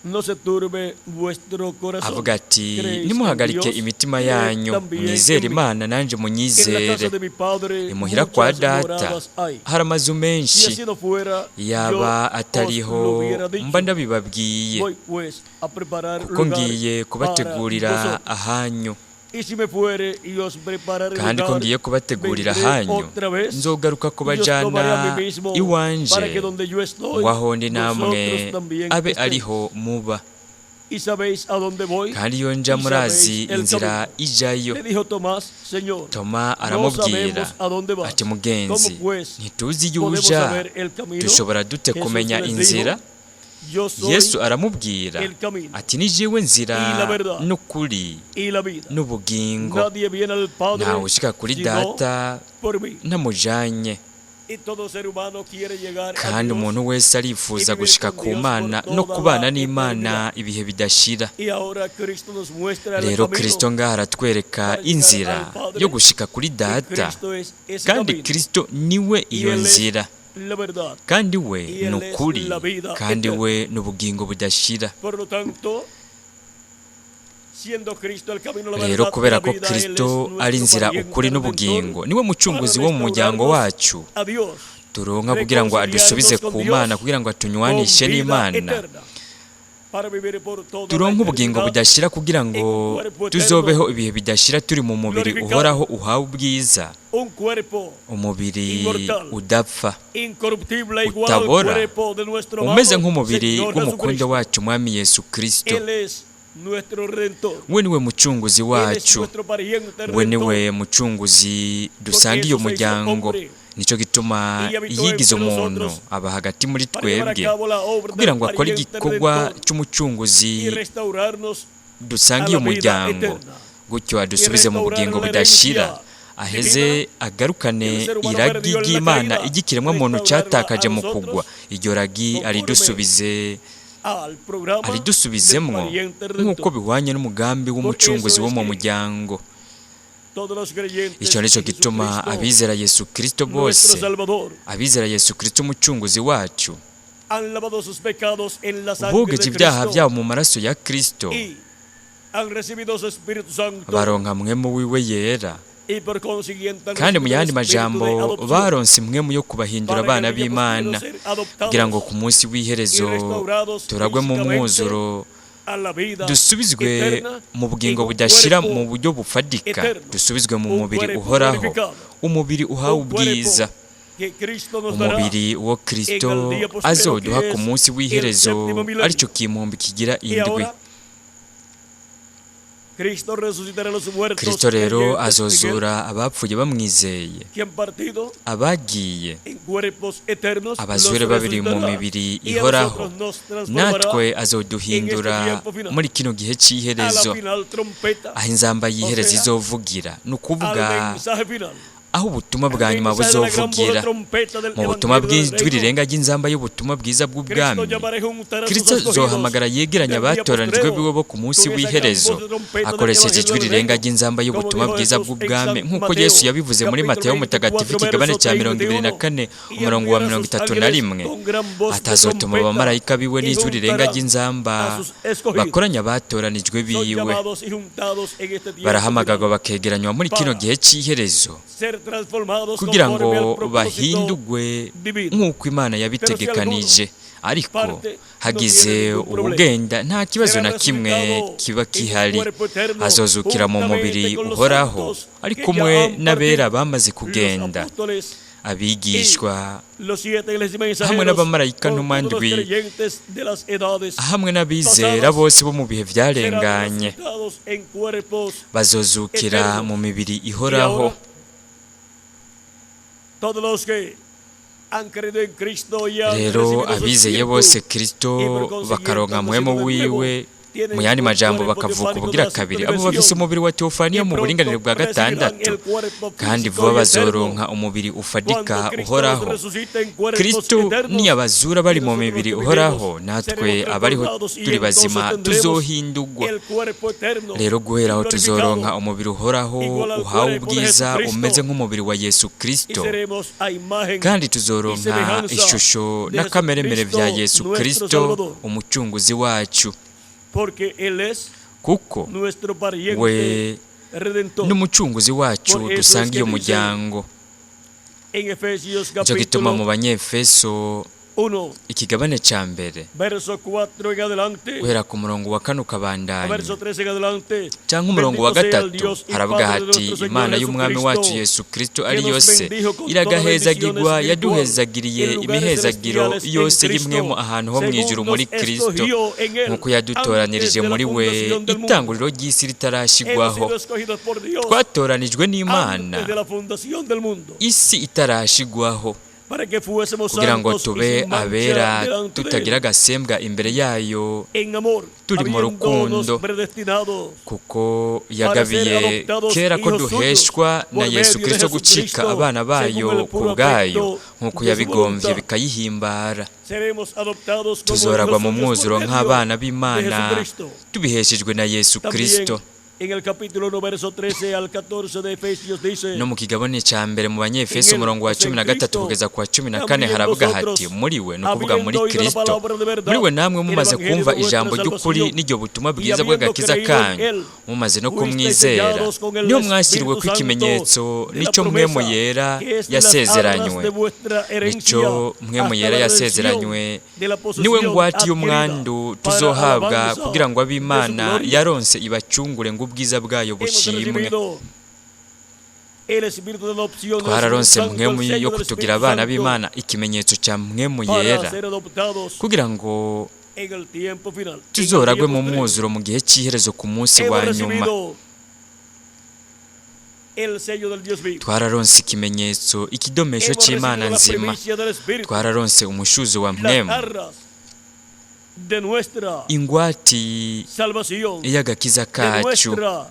[SPEAKER 1] no se turbe vuestro corazón.
[SPEAKER 2] avuga ati:
[SPEAKER 1] Creéis en
[SPEAKER 2] "Nimuhagarike
[SPEAKER 1] Dios,
[SPEAKER 2] imitima
[SPEAKER 1] creed
[SPEAKER 2] yanyu,
[SPEAKER 1] también
[SPEAKER 2] mwizere
[SPEAKER 1] en mí.
[SPEAKER 2] Imana, nanjye
[SPEAKER 1] En la
[SPEAKER 2] munyizere.
[SPEAKER 1] casa de mi Padre
[SPEAKER 2] Imuhira kwa
[SPEAKER 1] muchas
[SPEAKER 2] Data
[SPEAKER 1] moradas hay.
[SPEAKER 2] hari amazu
[SPEAKER 1] Si
[SPEAKER 2] menshi,
[SPEAKER 1] así no fuera,
[SPEAKER 2] yaba
[SPEAKER 1] yo os lo
[SPEAKER 2] atariho
[SPEAKER 1] hubiera dicho.
[SPEAKER 2] mba ndabibabwiye,
[SPEAKER 1] Voy pues a preparar
[SPEAKER 2] kuko
[SPEAKER 1] lugar
[SPEAKER 2] ngiye
[SPEAKER 1] para
[SPEAKER 2] kubategurira
[SPEAKER 1] vosotros.
[SPEAKER 2] ahanyu.
[SPEAKER 1] Y si me fuere y os prepararé
[SPEAKER 2] Kandi ko
[SPEAKER 1] lugar,
[SPEAKER 2] ngiye kubategurira
[SPEAKER 1] vendré
[SPEAKER 2] ahanyu,
[SPEAKER 1] otra vez
[SPEAKER 2] nzogaruka
[SPEAKER 1] y os tomaré a
[SPEAKER 2] kubajana
[SPEAKER 1] mí mismo,
[SPEAKER 2] iwanje,
[SPEAKER 1] para que donde yo estoy,
[SPEAKER 2] ngo aho ndi namwe
[SPEAKER 1] vosotros también
[SPEAKER 2] abe
[SPEAKER 1] estéis.
[SPEAKER 2] ariho muba.
[SPEAKER 1] Y sabéis a dónde voy.
[SPEAKER 2] Kandi iyo nja
[SPEAKER 1] y
[SPEAKER 2] murazi
[SPEAKER 1] sabéis el
[SPEAKER 2] inzira
[SPEAKER 1] camino.
[SPEAKER 2] ijayo."
[SPEAKER 1] Le dijo Tomás: Señor,
[SPEAKER 2] Toma
[SPEAKER 1] no
[SPEAKER 2] aramubwira
[SPEAKER 1] sabemos a dónde vas.
[SPEAKER 2] ati: "Mugenzi,
[SPEAKER 1] ¿Cómo pues
[SPEAKER 2] ntituzi iyo
[SPEAKER 1] podemos
[SPEAKER 2] uja,
[SPEAKER 1] saber el camino?
[SPEAKER 2] dushobora dute
[SPEAKER 1] Jesús
[SPEAKER 2] kumenya
[SPEAKER 1] les
[SPEAKER 2] inzira?"
[SPEAKER 1] dijo: Yo soy
[SPEAKER 2] Yesu aramubwira
[SPEAKER 1] el camino
[SPEAKER 2] ati: "Ni jewe nzira
[SPEAKER 1] y la verdad
[SPEAKER 2] n'ukuri
[SPEAKER 1] y la vida.
[SPEAKER 2] n'ubugingo.
[SPEAKER 1] Nadie viene al Padre
[SPEAKER 2] Ntawe ushika kuri
[SPEAKER 1] sino
[SPEAKER 2] Data
[SPEAKER 1] por mí.
[SPEAKER 2] ntamujanye."
[SPEAKER 1] Y todo ser humano quiere llegar a
[SPEAKER 2] Kandi
[SPEAKER 1] Dios.
[SPEAKER 2] umuntu wese arifuza
[SPEAKER 1] y vivir
[SPEAKER 2] gushika
[SPEAKER 1] con
[SPEAKER 2] ku
[SPEAKER 1] Dios
[SPEAKER 2] Mana
[SPEAKER 1] por
[SPEAKER 2] no
[SPEAKER 1] toda
[SPEAKER 2] kubana
[SPEAKER 1] la
[SPEAKER 2] n'Imana
[SPEAKER 1] eternidad.
[SPEAKER 2] ibihe bidashira.
[SPEAKER 1] Y ahora Cristo nos muestra el
[SPEAKER 2] Rero
[SPEAKER 1] camino.
[SPEAKER 2] Kristo ngaha aratwereka
[SPEAKER 1] para llegar
[SPEAKER 2] inzira
[SPEAKER 1] al Padre,
[SPEAKER 2] yo gushika kuri
[SPEAKER 1] Y
[SPEAKER 2] Data,
[SPEAKER 1] Cristo es ese
[SPEAKER 2] kandi
[SPEAKER 1] camino.
[SPEAKER 2] Kristo niwe
[SPEAKER 1] Y
[SPEAKER 2] iyo
[SPEAKER 1] Él es
[SPEAKER 2] nzira,
[SPEAKER 1] la verdad.
[SPEAKER 2] kandi we
[SPEAKER 1] Y
[SPEAKER 2] ni
[SPEAKER 1] Él es
[SPEAKER 2] ukuri,
[SPEAKER 1] la vida
[SPEAKER 2] kandi
[SPEAKER 1] eterna.
[SPEAKER 2] we ni ubugingo budashira.
[SPEAKER 1] Por lo tanto, siendo Cristo el camino, la
[SPEAKER 2] Rero
[SPEAKER 1] verdad y
[SPEAKER 2] kubera
[SPEAKER 1] la
[SPEAKER 2] ko
[SPEAKER 1] vida, Él es
[SPEAKER 2] Kristo
[SPEAKER 1] nuestro
[SPEAKER 2] ari inzira,
[SPEAKER 1] pariente
[SPEAKER 2] ukuri
[SPEAKER 1] redentor
[SPEAKER 2] n'ubugingo, niwe mucunguzi
[SPEAKER 1] para
[SPEAKER 2] wo mu muryango
[SPEAKER 1] restaurarnos
[SPEAKER 2] wacu
[SPEAKER 1] a Dios,
[SPEAKER 2] turonka kugira ngo adusubize
[SPEAKER 1] reconciliarnos con
[SPEAKER 2] ku
[SPEAKER 1] Dios
[SPEAKER 2] Mana, kugira ngo
[SPEAKER 1] con
[SPEAKER 2] atunywanishe
[SPEAKER 1] vida
[SPEAKER 2] n'Imana,
[SPEAKER 1] eterna, para vivir por toda la
[SPEAKER 2] turonke ubugingo
[SPEAKER 1] eternidad
[SPEAKER 2] budashira, kugira ngo
[SPEAKER 1] en cuerpo eterno,
[SPEAKER 2] tuzobeho ibihe bidashira turi mu mubiri
[SPEAKER 1] glorificado,
[SPEAKER 2] uhoraho uhawe ubwiza,
[SPEAKER 1] un cuerpo
[SPEAKER 2] umubiri
[SPEAKER 1] inmortal,
[SPEAKER 2] udapfa,
[SPEAKER 1] incorruptible, igual al
[SPEAKER 2] utabora,
[SPEAKER 1] cuerpo de nuestro
[SPEAKER 2] umeze
[SPEAKER 1] amado
[SPEAKER 2] nk'umubiri
[SPEAKER 1] Señor
[SPEAKER 2] w'umukunda
[SPEAKER 1] Jesucristo.
[SPEAKER 2] wacu Mwami Yesu Kristo.
[SPEAKER 1] Él es nuestro redentor.
[SPEAKER 2] We niwe mucunguzi
[SPEAKER 1] Él es
[SPEAKER 2] wacu,
[SPEAKER 1] nuestro pariente
[SPEAKER 2] we niwe
[SPEAKER 1] redentor.
[SPEAKER 2] mucunguzi dusangiye
[SPEAKER 1] eso se hizo
[SPEAKER 2] umuryango.
[SPEAKER 1] hombre
[SPEAKER 2] Nicyo gituma
[SPEAKER 1] y habitó
[SPEAKER 2] yigize
[SPEAKER 1] entre
[SPEAKER 2] umuntu
[SPEAKER 1] nosotros
[SPEAKER 2] aba hagati muri
[SPEAKER 1] para llevar a
[SPEAKER 2] twebwe,
[SPEAKER 1] cabo la obra
[SPEAKER 2] kugira
[SPEAKER 1] del
[SPEAKER 2] ngo akore
[SPEAKER 1] pariente
[SPEAKER 2] igikorwa
[SPEAKER 1] redentor
[SPEAKER 2] cy'umucunguzi
[SPEAKER 1] y restaurarnos a
[SPEAKER 2] dusangiye
[SPEAKER 1] la vida
[SPEAKER 2] umuryango,
[SPEAKER 1] eterna
[SPEAKER 2] gutyo adusubize mu
[SPEAKER 1] y
[SPEAKER 2] bugingo
[SPEAKER 1] restaurar la
[SPEAKER 2] budashira,
[SPEAKER 1] herencia
[SPEAKER 2] aheze
[SPEAKER 1] divina
[SPEAKER 2] agarukane
[SPEAKER 1] que el ser humano
[SPEAKER 2] iragi
[SPEAKER 1] perdió en la
[SPEAKER 2] ry'Imana
[SPEAKER 1] caída,
[SPEAKER 2] igikiremwamuntu
[SPEAKER 1] restaurarla
[SPEAKER 2] cyatakaje
[SPEAKER 1] a
[SPEAKER 2] mu
[SPEAKER 1] nosotros
[SPEAKER 2] kugwa, iryo ragi
[SPEAKER 1] conforme
[SPEAKER 2] aridusubize,
[SPEAKER 1] al programa del
[SPEAKER 2] aridusubizemwo
[SPEAKER 1] pariente
[SPEAKER 2] nk'uko
[SPEAKER 1] redentor.
[SPEAKER 2] bihwanye n'umugambi
[SPEAKER 1] Por
[SPEAKER 2] w'umucunguzi
[SPEAKER 1] eso
[SPEAKER 2] wo
[SPEAKER 1] es
[SPEAKER 2] mu
[SPEAKER 1] que
[SPEAKER 2] muryango.
[SPEAKER 1] todos los creyentes
[SPEAKER 2] Icyo nicyo
[SPEAKER 1] en
[SPEAKER 2] gituma
[SPEAKER 1] Jesucristo,
[SPEAKER 2] abizera Yesu Kristo
[SPEAKER 1] nuestro
[SPEAKER 2] bose,
[SPEAKER 1] Salvador,
[SPEAKER 2] abizera Yesu Kristo umucunguzi wacu,
[SPEAKER 1] han lavado sus pecados en la sangre
[SPEAKER 2] bogeje
[SPEAKER 1] de
[SPEAKER 2] ibyaha
[SPEAKER 1] Cristo
[SPEAKER 2] byabo mu maraso ya Kristo,
[SPEAKER 1] y han recibido su Espíritu Santo
[SPEAKER 2] baronka mpwemu wiwe yera,
[SPEAKER 1] y por consiguiente han
[SPEAKER 2] kandi mu
[SPEAKER 1] recibido el
[SPEAKER 2] yandi
[SPEAKER 1] Espíritu de
[SPEAKER 2] majambo
[SPEAKER 1] adopción
[SPEAKER 2] baronse impwemu yo kubahindura
[SPEAKER 1] para que
[SPEAKER 2] abana
[SPEAKER 1] en el día
[SPEAKER 2] b'Imana,
[SPEAKER 1] postrero ser
[SPEAKER 2] kugira ngo
[SPEAKER 1] adoptados
[SPEAKER 2] ku munsi w'iherezo
[SPEAKER 1] y restaurados
[SPEAKER 2] turagwe mu
[SPEAKER 1] físicamente
[SPEAKER 2] mwuzuro,
[SPEAKER 1] a la vida
[SPEAKER 2] dusubizwe
[SPEAKER 1] eterna
[SPEAKER 2] mu bugingo
[SPEAKER 1] en un
[SPEAKER 2] budashira
[SPEAKER 1] cuerpo
[SPEAKER 2] mu buryo bufatika,
[SPEAKER 1] eterno,
[SPEAKER 2] dusubizwe mu
[SPEAKER 1] un
[SPEAKER 2] mubiri
[SPEAKER 1] cuerpo
[SPEAKER 2] uhoraho,
[SPEAKER 1] glorificado,
[SPEAKER 2] umubiri uhawe
[SPEAKER 1] un cuerpo
[SPEAKER 2] ubwiza,
[SPEAKER 1] que Cristo nos dará
[SPEAKER 2] umubiri wo Kristo
[SPEAKER 1] en el día postrero,
[SPEAKER 2] azoduha
[SPEAKER 1] que
[SPEAKER 2] ku
[SPEAKER 1] es
[SPEAKER 2] munsi
[SPEAKER 1] el
[SPEAKER 2] w'iherezo,
[SPEAKER 1] séptimo milenio.
[SPEAKER 2] aricyo kimpumbi kigira
[SPEAKER 1] Y
[SPEAKER 2] indwi.
[SPEAKER 1] ahora Cristo resucitará a los muertos
[SPEAKER 2] Kristo rero
[SPEAKER 1] creyentes en él,
[SPEAKER 2] azozura abapfuye bamwizeye,
[SPEAKER 1] que han partido
[SPEAKER 2] abagiye
[SPEAKER 1] en cuerpos eternos, los
[SPEAKER 2] abazure babiri mu
[SPEAKER 1] resucitará
[SPEAKER 2] mibiri
[SPEAKER 1] y a
[SPEAKER 2] ihoraho,
[SPEAKER 1] nosotros nos transformará
[SPEAKER 2] natwe azoduhindura
[SPEAKER 1] en este tiempo final,
[SPEAKER 2] muri kino gihe
[SPEAKER 1] a la
[SPEAKER 2] cy'iherezo,
[SPEAKER 1] final trompeta,
[SPEAKER 2] aho inzamba y'iherezo
[SPEAKER 1] O sea,
[SPEAKER 2] izovugira, ni
[SPEAKER 1] al
[SPEAKER 2] ukuvuga
[SPEAKER 1] mensaje final,
[SPEAKER 2] aho ubutumwa
[SPEAKER 1] al
[SPEAKER 2] bwa nyuma
[SPEAKER 1] mensaje de la gran voz de
[SPEAKER 2] buzovugira,
[SPEAKER 1] trompeta del
[SPEAKER 2] mu butumwa
[SPEAKER 1] Evangelio del
[SPEAKER 2] bw'ijwi
[SPEAKER 1] Reino.
[SPEAKER 2] rirenga ry'inzamba y'ubutumwa bwiza
[SPEAKER 1] Cristo
[SPEAKER 2] bw'ubwami,
[SPEAKER 1] llamará y juntará a sus
[SPEAKER 2] Kristo
[SPEAKER 1] escogidos
[SPEAKER 2] azohamagara yegeranya
[SPEAKER 1] del día
[SPEAKER 2] abatoranijwe
[SPEAKER 1] postrero
[SPEAKER 2] biwe bo ku munsi
[SPEAKER 1] con esa gran
[SPEAKER 2] w'iherezo,
[SPEAKER 1] voz de trompeta del
[SPEAKER 2] akoresheje
[SPEAKER 1] Evangelio
[SPEAKER 2] ijwi
[SPEAKER 1] del
[SPEAKER 2] rirenga
[SPEAKER 1] Reino,
[SPEAKER 2] ry'inzamba
[SPEAKER 1] como
[SPEAKER 2] y'ubutumwa
[SPEAKER 1] dijo
[SPEAKER 2] bwiza
[SPEAKER 1] Jesús en
[SPEAKER 2] bw'ubwami,
[SPEAKER 1] San
[SPEAKER 2] nk'uko
[SPEAKER 1] Mateo
[SPEAKER 2] Yesu yabivuze muri
[SPEAKER 1] capítulo
[SPEAKER 2] Mateyo mutagatifu
[SPEAKER 1] 24
[SPEAKER 2] ikigabane
[SPEAKER 1] verso
[SPEAKER 2] cya 24
[SPEAKER 1] 31, y
[SPEAKER 2] umurongo wa
[SPEAKER 1] enviará a
[SPEAKER 2] mirongo
[SPEAKER 1] sus
[SPEAKER 2] itatu na
[SPEAKER 1] ángeles
[SPEAKER 2] rimwe,
[SPEAKER 1] con gran voz de
[SPEAKER 2] atazotuma
[SPEAKER 1] trompeta
[SPEAKER 2] abamarayika biwe
[SPEAKER 1] y
[SPEAKER 2] n'ijwi rirenga
[SPEAKER 1] juntará
[SPEAKER 2] ry'inzamba
[SPEAKER 1] a sus escogidos.
[SPEAKER 2] bakoranya abatoranijwe
[SPEAKER 1] Son
[SPEAKER 2] biwe.
[SPEAKER 1] llamados y juntados en este tiempo
[SPEAKER 2] Barahamagarwa
[SPEAKER 1] final
[SPEAKER 2] bakegeranywa muri kino
[SPEAKER 1] para
[SPEAKER 2] gihe cy'iherezo
[SPEAKER 1] ser transformados
[SPEAKER 2] kugira ngo
[SPEAKER 1] conforme al propósito
[SPEAKER 2] bahindugwe
[SPEAKER 1] divino.
[SPEAKER 2] nk'uko Imana
[SPEAKER 1] Pero si
[SPEAKER 2] yabitegekanije. Ariko
[SPEAKER 1] parte no
[SPEAKER 2] hagize
[SPEAKER 1] tiene ningún problema,
[SPEAKER 2] ubugenda nta kibazo
[SPEAKER 1] será
[SPEAKER 2] na kimwe
[SPEAKER 1] resucitado
[SPEAKER 2] kiba
[SPEAKER 1] en un
[SPEAKER 2] gihari,
[SPEAKER 1] cuerpo eterno
[SPEAKER 2] azozukira mu mubiri
[SPEAKER 1] juntamente con los
[SPEAKER 2] uhoraho
[SPEAKER 1] santos
[SPEAKER 2] ari
[SPEAKER 1] que ya
[SPEAKER 2] kumwe
[SPEAKER 1] han
[SPEAKER 2] n'abera
[SPEAKER 1] partido,
[SPEAKER 2] bamaze
[SPEAKER 1] los
[SPEAKER 2] kugenda,
[SPEAKER 1] apóstoles
[SPEAKER 2] abigishwa
[SPEAKER 1] y los siete ángeles y
[SPEAKER 2] hamwe
[SPEAKER 1] mensajeros,
[SPEAKER 2] n'abamarayika
[SPEAKER 1] con
[SPEAKER 2] ntumwa
[SPEAKER 1] todos los
[SPEAKER 2] ndwi,
[SPEAKER 1] creyentes de las edades
[SPEAKER 2] hamwe n'abizera
[SPEAKER 1] pasadas,
[SPEAKER 2] bose bo mu bihe
[SPEAKER 1] serán
[SPEAKER 2] byarenganye,
[SPEAKER 1] resucitados en cuerpos
[SPEAKER 2] bazozukira
[SPEAKER 1] eternos.
[SPEAKER 2] mu mibiri
[SPEAKER 1] Y
[SPEAKER 2] ihoraho.
[SPEAKER 1] ahora, todos los que Han creído en Cristo y han
[SPEAKER 2] Rero
[SPEAKER 1] recibido su
[SPEAKER 2] abizeye
[SPEAKER 1] espíritu,
[SPEAKER 2] bose Kristo
[SPEAKER 1] y por consiguiente
[SPEAKER 2] bakaronka
[SPEAKER 1] han
[SPEAKER 2] mpwemu
[SPEAKER 1] nacido de nuevo,
[SPEAKER 2] wiwe,
[SPEAKER 1] tienen
[SPEAKER 2] mu yandi
[SPEAKER 1] el
[SPEAKER 2] majambo
[SPEAKER 1] cuerpo
[SPEAKER 2] bakavuka
[SPEAKER 1] teofánico de
[SPEAKER 2] ubugira
[SPEAKER 1] la
[SPEAKER 2] kabiri, abo bafise
[SPEAKER 1] subdimensión,
[SPEAKER 2] umubiri wa teofaniya
[SPEAKER 1] y
[SPEAKER 2] mu
[SPEAKER 1] pronto
[SPEAKER 2] buringanire bwa
[SPEAKER 1] recibirán
[SPEAKER 2] gatandatu,
[SPEAKER 1] el cuerpo
[SPEAKER 2] kandi
[SPEAKER 1] físico
[SPEAKER 2] vuba
[SPEAKER 1] y eterno.
[SPEAKER 2] bazoronka umubiri ufatika
[SPEAKER 1] Cuando Cristo
[SPEAKER 2] uhoraho.
[SPEAKER 1] los resucite en cuerpos
[SPEAKER 2] Kristo
[SPEAKER 1] eternos,
[SPEAKER 2] niyabazura bari
[SPEAKER 1] y
[SPEAKER 2] mu
[SPEAKER 1] nosotros
[SPEAKER 2] mibiri
[SPEAKER 1] que
[SPEAKER 2] uhoraho,
[SPEAKER 1] vivimos
[SPEAKER 2] natwe
[SPEAKER 1] seremos
[SPEAKER 2] abariho
[SPEAKER 1] transformados y
[SPEAKER 2] turi
[SPEAKER 1] entonces
[SPEAKER 2] bazima
[SPEAKER 1] tendremos
[SPEAKER 2] tuzohindurwa.
[SPEAKER 1] el cuerpo eterno
[SPEAKER 2] Rero guhera aho
[SPEAKER 1] glorificado,
[SPEAKER 2] tuzoronka umubiri uhoraho
[SPEAKER 1] igual al
[SPEAKER 2] uhawe
[SPEAKER 1] cuerpo de
[SPEAKER 2] ubwiza
[SPEAKER 1] Jesucristo,
[SPEAKER 2] umeze nk'umubiri wa Yesu
[SPEAKER 1] y
[SPEAKER 2] Kristo,
[SPEAKER 1] seremos a imagen
[SPEAKER 2] kandi
[SPEAKER 1] y
[SPEAKER 2] tuzoronka
[SPEAKER 1] semejanza
[SPEAKER 2] ishusho
[SPEAKER 1] de
[SPEAKER 2] n'akameremere vya
[SPEAKER 1] Jesucristo
[SPEAKER 2] Yesu
[SPEAKER 1] nuestro
[SPEAKER 2] Kristo
[SPEAKER 1] Salvador,
[SPEAKER 2] umucunguzi wacu,
[SPEAKER 1] porque Él es
[SPEAKER 2] kuko
[SPEAKER 1] nuestro
[SPEAKER 2] we
[SPEAKER 1] pariente redentor.
[SPEAKER 2] n'umucunguzi wacu
[SPEAKER 1] Por eso es
[SPEAKER 2] dusangiye
[SPEAKER 1] que dice
[SPEAKER 2] umuryango.
[SPEAKER 1] en Efesios
[SPEAKER 2] Nico gituma mu
[SPEAKER 1] capítulo
[SPEAKER 2] Banyefeso
[SPEAKER 1] 1,
[SPEAKER 2] ikigabane ca mbere
[SPEAKER 1] verso 4 en adelante,
[SPEAKER 2] guhera ku murongo wa kane
[SPEAKER 1] a
[SPEAKER 2] ukabandanya
[SPEAKER 1] verso 3 en adelante,
[SPEAKER 2] canke umurongo wa
[SPEAKER 1] bendito sea el
[SPEAKER 2] gatatu,
[SPEAKER 1] Dios y
[SPEAKER 2] haravuga
[SPEAKER 1] Padre de
[SPEAKER 2] hati
[SPEAKER 1] nuestro Señor
[SPEAKER 2] Imana y'umwami wacu
[SPEAKER 1] Jesucristo,
[SPEAKER 2] Yesu Kristo
[SPEAKER 1] que
[SPEAKER 2] ari
[SPEAKER 1] nos
[SPEAKER 2] yose
[SPEAKER 1] bendijo con toda
[SPEAKER 2] iragahezagirwa,
[SPEAKER 1] bendición espiritual
[SPEAKER 2] yaduhezagiriye
[SPEAKER 1] en lugares
[SPEAKER 2] imihezagiro
[SPEAKER 1] celestiales en
[SPEAKER 2] yose
[SPEAKER 1] Cristo,
[SPEAKER 2] y'imwemu ahantu ho mw'ijuru
[SPEAKER 1] según
[SPEAKER 2] muri
[SPEAKER 1] nos
[SPEAKER 2] Kristo,
[SPEAKER 1] escogió en él
[SPEAKER 2] nk'uko
[SPEAKER 1] antes
[SPEAKER 2] yadutoranirije
[SPEAKER 1] de la
[SPEAKER 2] muri we
[SPEAKER 1] fundación del mundo.
[SPEAKER 2] itanguriro ry'isi
[SPEAKER 1] Hemos
[SPEAKER 2] ritarashigwaho.
[SPEAKER 1] sido escogidos por Dios
[SPEAKER 2] Twatoranijwe n'Imana
[SPEAKER 1] antes de la fundación del mundo,
[SPEAKER 2] isi itarashigwaho,
[SPEAKER 1] para que fuésemos
[SPEAKER 2] kugira ngo
[SPEAKER 1] santos y
[SPEAKER 2] tube
[SPEAKER 1] sin mancha
[SPEAKER 2] abera
[SPEAKER 1] delante de
[SPEAKER 2] tutagira
[SPEAKER 1] él,
[SPEAKER 2] agasembwa imbere yayo
[SPEAKER 1] en amor,
[SPEAKER 2] turi mu
[SPEAKER 1] habiéndonos
[SPEAKER 2] rukundo,
[SPEAKER 1] predestinados
[SPEAKER 2] kuko
[SPEAKER 1] para ser
[SPEAKER 2] yagabiye
[SPEAKER 1] adoptados
[SPEAKER 2] kera ko
[SPEAKER 1] hijos suyos
[SPEAKER 2] duheshwa na
[SPEAKER 1] por
[SPEAKER 2] Yesu
[SPEAKER 1] medio de
[SPEAKER 2] Kristo gucika
[SPEAKER 1] Jesucristo,
[SPEAKER 2] abana
[SPEAKER 1] según
[SPEAKER 2] bayo
[SPEAKER 1] el
[SPEAKER 2] ku
[SPEAKER 1] puro
[SPEAKER 2] bwayo,
[SPEAKER 1] afecto
[SPEAKER 2] nk'uko
[SPEAKER 1] de su
[SPEAKER 2] yabigombye
[SPEAKER 1] voluntad.
[SPEAKER 2] bikayihimbara.
[SPEAKER 1] Seremos adoptados como
[SPEAKER 2] Tuzoragwa
[SPEAKER 1] hijos
[SPEAKER 2] mu
[SPEAKER 1] suyos por
[SPEAKER 2] mwuzuro
[SPEAKER 1] medio
[SPEAKER 2] nk'abana
[SPEAKER 1] de
[SPEAKER 2] b'Imana
[SPEAKER 1] Jesucristo.
[SPEAKER 2] tubiheshejwe na Yesu
[SPEAKER 1] También
[SPEAKER 2] Kristo.
[SPEAKER 1] en el capítulo 1, verso 13 al 14 de Efesios dice,
[SPEAKER 2] No mu kigabane ca mbere mu
[SPEAKER 1] en
[SPEAKER 2] Banyefeso
[SPEAKER 1] él,
[SPEAKER 2] umurongo wa
[SPEAKER 1] o sea,
[SPEAKER 2] cumi
[SPEAKER 1] en
[SPEAKER 2] na gatatu
[SPEAKER 1] Cristo,
[SPEAKER 2] kugeza ku wa 14
[SPEAKER 1] también
[SPEAKER 2] haravuga hati
[SPEAKER 1] vosotros,
[SPEAKER 2] muri we, ni ukuvuga muri
[SPEAKER 1] habiendo oído la
[SPEAKER 2] Kristo,
[SPEAKER 1] palabra de verdad,
[SPEAKER 2] muri we namwe
[SPEAKER 1] el
[SPEAKER 2] mumaze
[SPEAKER 1] evangelio
[SPEAKER 2] kumva
[SPEAKER 1] de vuestra
[SPEAKER 2] ijambo ry'ukuri
[SPEAKER 1] salvación,
[SPEAKER 2] n'iryo butumwa
[SPEAKER 1] y
[SPEAKER 2] bwiza
[SPEAKER 1] habiendo
[SPEAKER 2] bw'agakiza
[SPEAKER 1] creído en
[SPEAKER 2] kanyu,
[SPEAKER 1] él,
[SPEAKER 2] mumaze no
[SPEAKER 1] fuisteis
[SPEAKER 2] kumwizera,
[SPEAKER 1] sellados con el
[SPEAKER 2] niyo mwashyiriweko
[SPEAKER 1] Espíritu Santo
[SPEAKER 2] ikimenyetso
[SPEAKER 1] de la
[SPEAKER 2] nico mpwemu
[SPEAKER 1] promesa,
[SPEAKER 2] yera
[SPEAKER 1] que es de las arras
[SPEAKER 2] yasezeranywe,
[SPEAKER 1] de vuestra herencia
[SPEAKER 2] nico mpwemu
[SPEAKER 1] hasta
[SPEAKER 2] yera
[SPEAKER 1] la redención
[SPEAKER 2] yasezeranywe,
[SPEAKER 1] de la
[SPEAKER 2] niwe
[SPEAKER 1] posesión
[SPEAKER 2] ngwate
[SPEAKER 1] adquirida
[SPEAKER 2] y'umwandu
[SPEAKER 1] para
[SPEAKER 2] tuzohabwa
[SPEAKER 1] alabanza
[SPEAKER 2] kugira ngo
[SPEAKER 1] de su
[SPEAKER 2] ab'Imana
[SPEAKER 1] gloria.
[SPEAKER 2] yaronse ibacungure ngo ubwiza bwayo
[SPEAKER 1] Hemos
[SPEAKER 2] bushimwe.
[SPEAKER 1] recibido el espíritu de adopción del Espíritu
[SPEAKER 2] Twararonse
[SPEAKER 1] Santo, el
[SPEAKER 2] mpwemu
[SPEAKER 1] sello
[SPEAKER 2] yo
[SPEAKER 1] del
[SPEAKER 2] kutugira
[SPEAKER 1] Espíritu
[SPEAKER 2] abana
[SPEAKER 1] Santo,
[SPEAKER 2] b'Imana, ikimenyetso ca mpwemu
[SPEAKER 1] para
[SPEAKER 2] yera,
[SPEAKER 1] ser adoptados
[SPEAKER 2] kugira ngo
[SPEAKER 1] en el tiempo final, en el
[SPEAKER 2] tuzoragwe
[SPEAKER 1] día
[SPEAKER 2] mu
[SPEAKER 1] postrero.
[SPEAKER 2] mwuzuro mu gihe cy'iherezo ku munsi
[SPEAKER 1] Hemos
[SPEAKER 2] wa nyuma.
[SPEAKER 1] recibido el sello del Dios vivo.
[SPEAKER 2] Twararonse ikimenyetso ikidomesho
[SPEAKER 1] Hemos
[SPEAKER 2] c'Imana
[SPEAKER 1] recibido la
[SPEAKER 2] nzima,
[SPEAKER 1] primicia del Espíritu,
[SPEAKER 2] twararonse umushuzo wa
[SPEAKER 1] las
[SPEAKER 2] mpwemu,
[SPEAKER 1] arras de nuestra
[SPEAKER 2] ingwati
[SPEAKER 1] salvación,
[SPEAKER 2] y'agakiza
[SPEAKER 1] de
[SPEAKER 2] kacu,
[SPEAKER 1] nuestra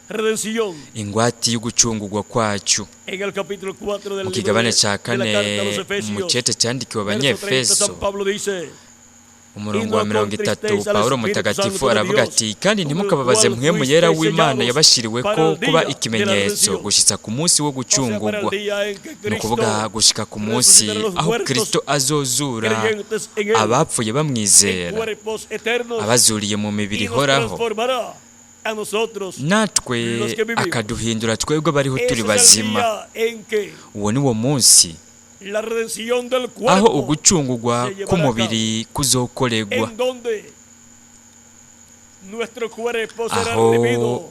[SPEAKER 1] redención.
[SPEAKER 2] ingwati y'ugucungurwa kwacu.
[SPEAKER 1] En el capítulo 4 del
[SPEAKER 2] Mu
[SPEAKER 1] libro
[SPEAKER 2] kigabane ca
[SPEAKER 1] de la
[SPEAKER 2] kane
[SPEAKER 1] carta a los
[SPEAKER 2] mu
[SPEAKER 1] Efesios,
[SPEAKER 2] cete candikiwe
[SPEAKER 1] verso 30,
[SPEAKER 2] Abanyefeso
[SPEAKER 1] San Pablo dice, y
[SPEAKER 2] umurongo
[SPEAKER 1] no
[SPEAKER 2] wa 30,
[SPEAKER 1] contristéis al
[SPEAKER 2] Pawulo
[SPEAKER 1] Espíritu
[SPEAKER 2] mutagatifu
[SPEAKER 1] Santo de
[SPEAKER 2] aravuga
[SPEAKER 1] Dios,
[SPEAKER 2] ati kandi
[SPEAKER 1] con el
[SPEAKER 2] ntimukababaze
[SPEAKER 1] cual
[SPEAKER 2] mpwemu yera
[SPEAKER 1] fuisteis
[SPEAKER 2] w'Imana
[SPEAKER 1] sellados
[SPEAKER 2] yabashiriweko
[SPEAKER 1] para el
[SPEAKER 2] kuba
[SPEAKER 1] día de la
[SPEAKER 2] ikimenyetso
[SPEAKER 1] redención.
[SPEAKER 2] gushitsa ku munsi wo
[SPEAKER 1] O sea, para el
[SPEAKER 2] gucungurwa,
[SPEAKER 1] día en que
[SPEAKER 2] ni ukuvuga
[SPEAKER 1] Cristo
[SPEAKER 2] gushika ku munsi
[SPEAKER 1] resucitará a los
[SPEAKER 2] aho
[SPEAKER 1] muertos
[SPEAKER 2] Kristo azozura
[SPEAKER 1] creyentes en él,
[SPEAKER 2] abapfuye
[SPEAKER 1] en
[SPEAKER 2] bamwizera,
[SPEAKER 1] cuerpos eternos,
[SPEAKER 2] abazuriye mu mibiri
[SPEAKER 1] y nos
[SPEAKER 2] ihoraho,
[SPEAKER 1] transformará a nosotros
[SPEAKER 2] natwe
[SPEAKER 1] los que vivimos.
[SPEAKER 2] akaduhindura twebwe abariho
[SPEAKER 1] Ese
[SPEAKER 2] turi
[SPEAKER 1] es el
[SPEAKER 2] bazima.
[SPEAKER 1] día en que
[SPEAKER 2] Uwo ni wo munsi
[SPEAKER 1] la redención del
[SPEAKER 2] aho
[SPEAKER 1] cuerpo,
[SPEAKER 2] ugucungurwa
[SPEAKER 1] se llevará a
[SPEAKER 2] k'umubiri kuzokoregwa,
[SPEAKER 1] en donde nuestro cuerpo será
[SPEAKER 2] aho
[SPEAKER 1] redimido,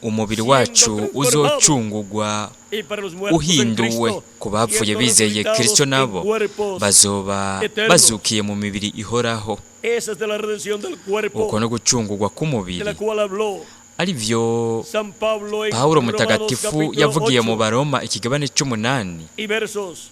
[SPEAKER 2] umubiri
[SPEAKER 1] siendo
[SPEAKER 2] wacu
[SPEAKER 1] transformado,
[SPEAKER 2] uzocungurwa
[SPEAKER 1] y para los muertos en
[SPEAKER 2] uhinduwe.
[SPEAKER 1] Cristo,
[SPEAKER 2] Ku bapfuye
[SPEAKER 1] siendo
[SPEAKER 2] bizeye
[SPEAKER 1] resucitados
[SPEAKER 2] Kristo
[SPEAKER 1] en
[SPEAKER 2] nabo
[SPEAKER 1] cuerpos
[SPEAKER 2] bazoba
[SPEAKER 1] eternos.
[SPEAKER 2] bazukiye mu mibiri ihoraho.
[SPEAKER 1] Esa es de la redención del
[SPEAKER 2] Uko
[SPEAKER 1] cuerpo
[SPEAKER 2] no gucungurwa
[SPEAKER 1] de
[SPEAKER 2] k'umubiri
[SPEAKER 1] la cual habló
[SPEAKER 2] arivyo
[SPEAKER 1] San Pablo en
[SPEAKER 2] Pawulo
[SPEAKER 1] Romanos
[SPEAKER 2] mutagatifu
[SPEAKER 1] capítulo
[SPEAKER 2] yavugiye mu
[SPEAKER 1] 8
[SPEAKER 2] Baroma ikigabane c'umunani
[SPEAKER 1] y versos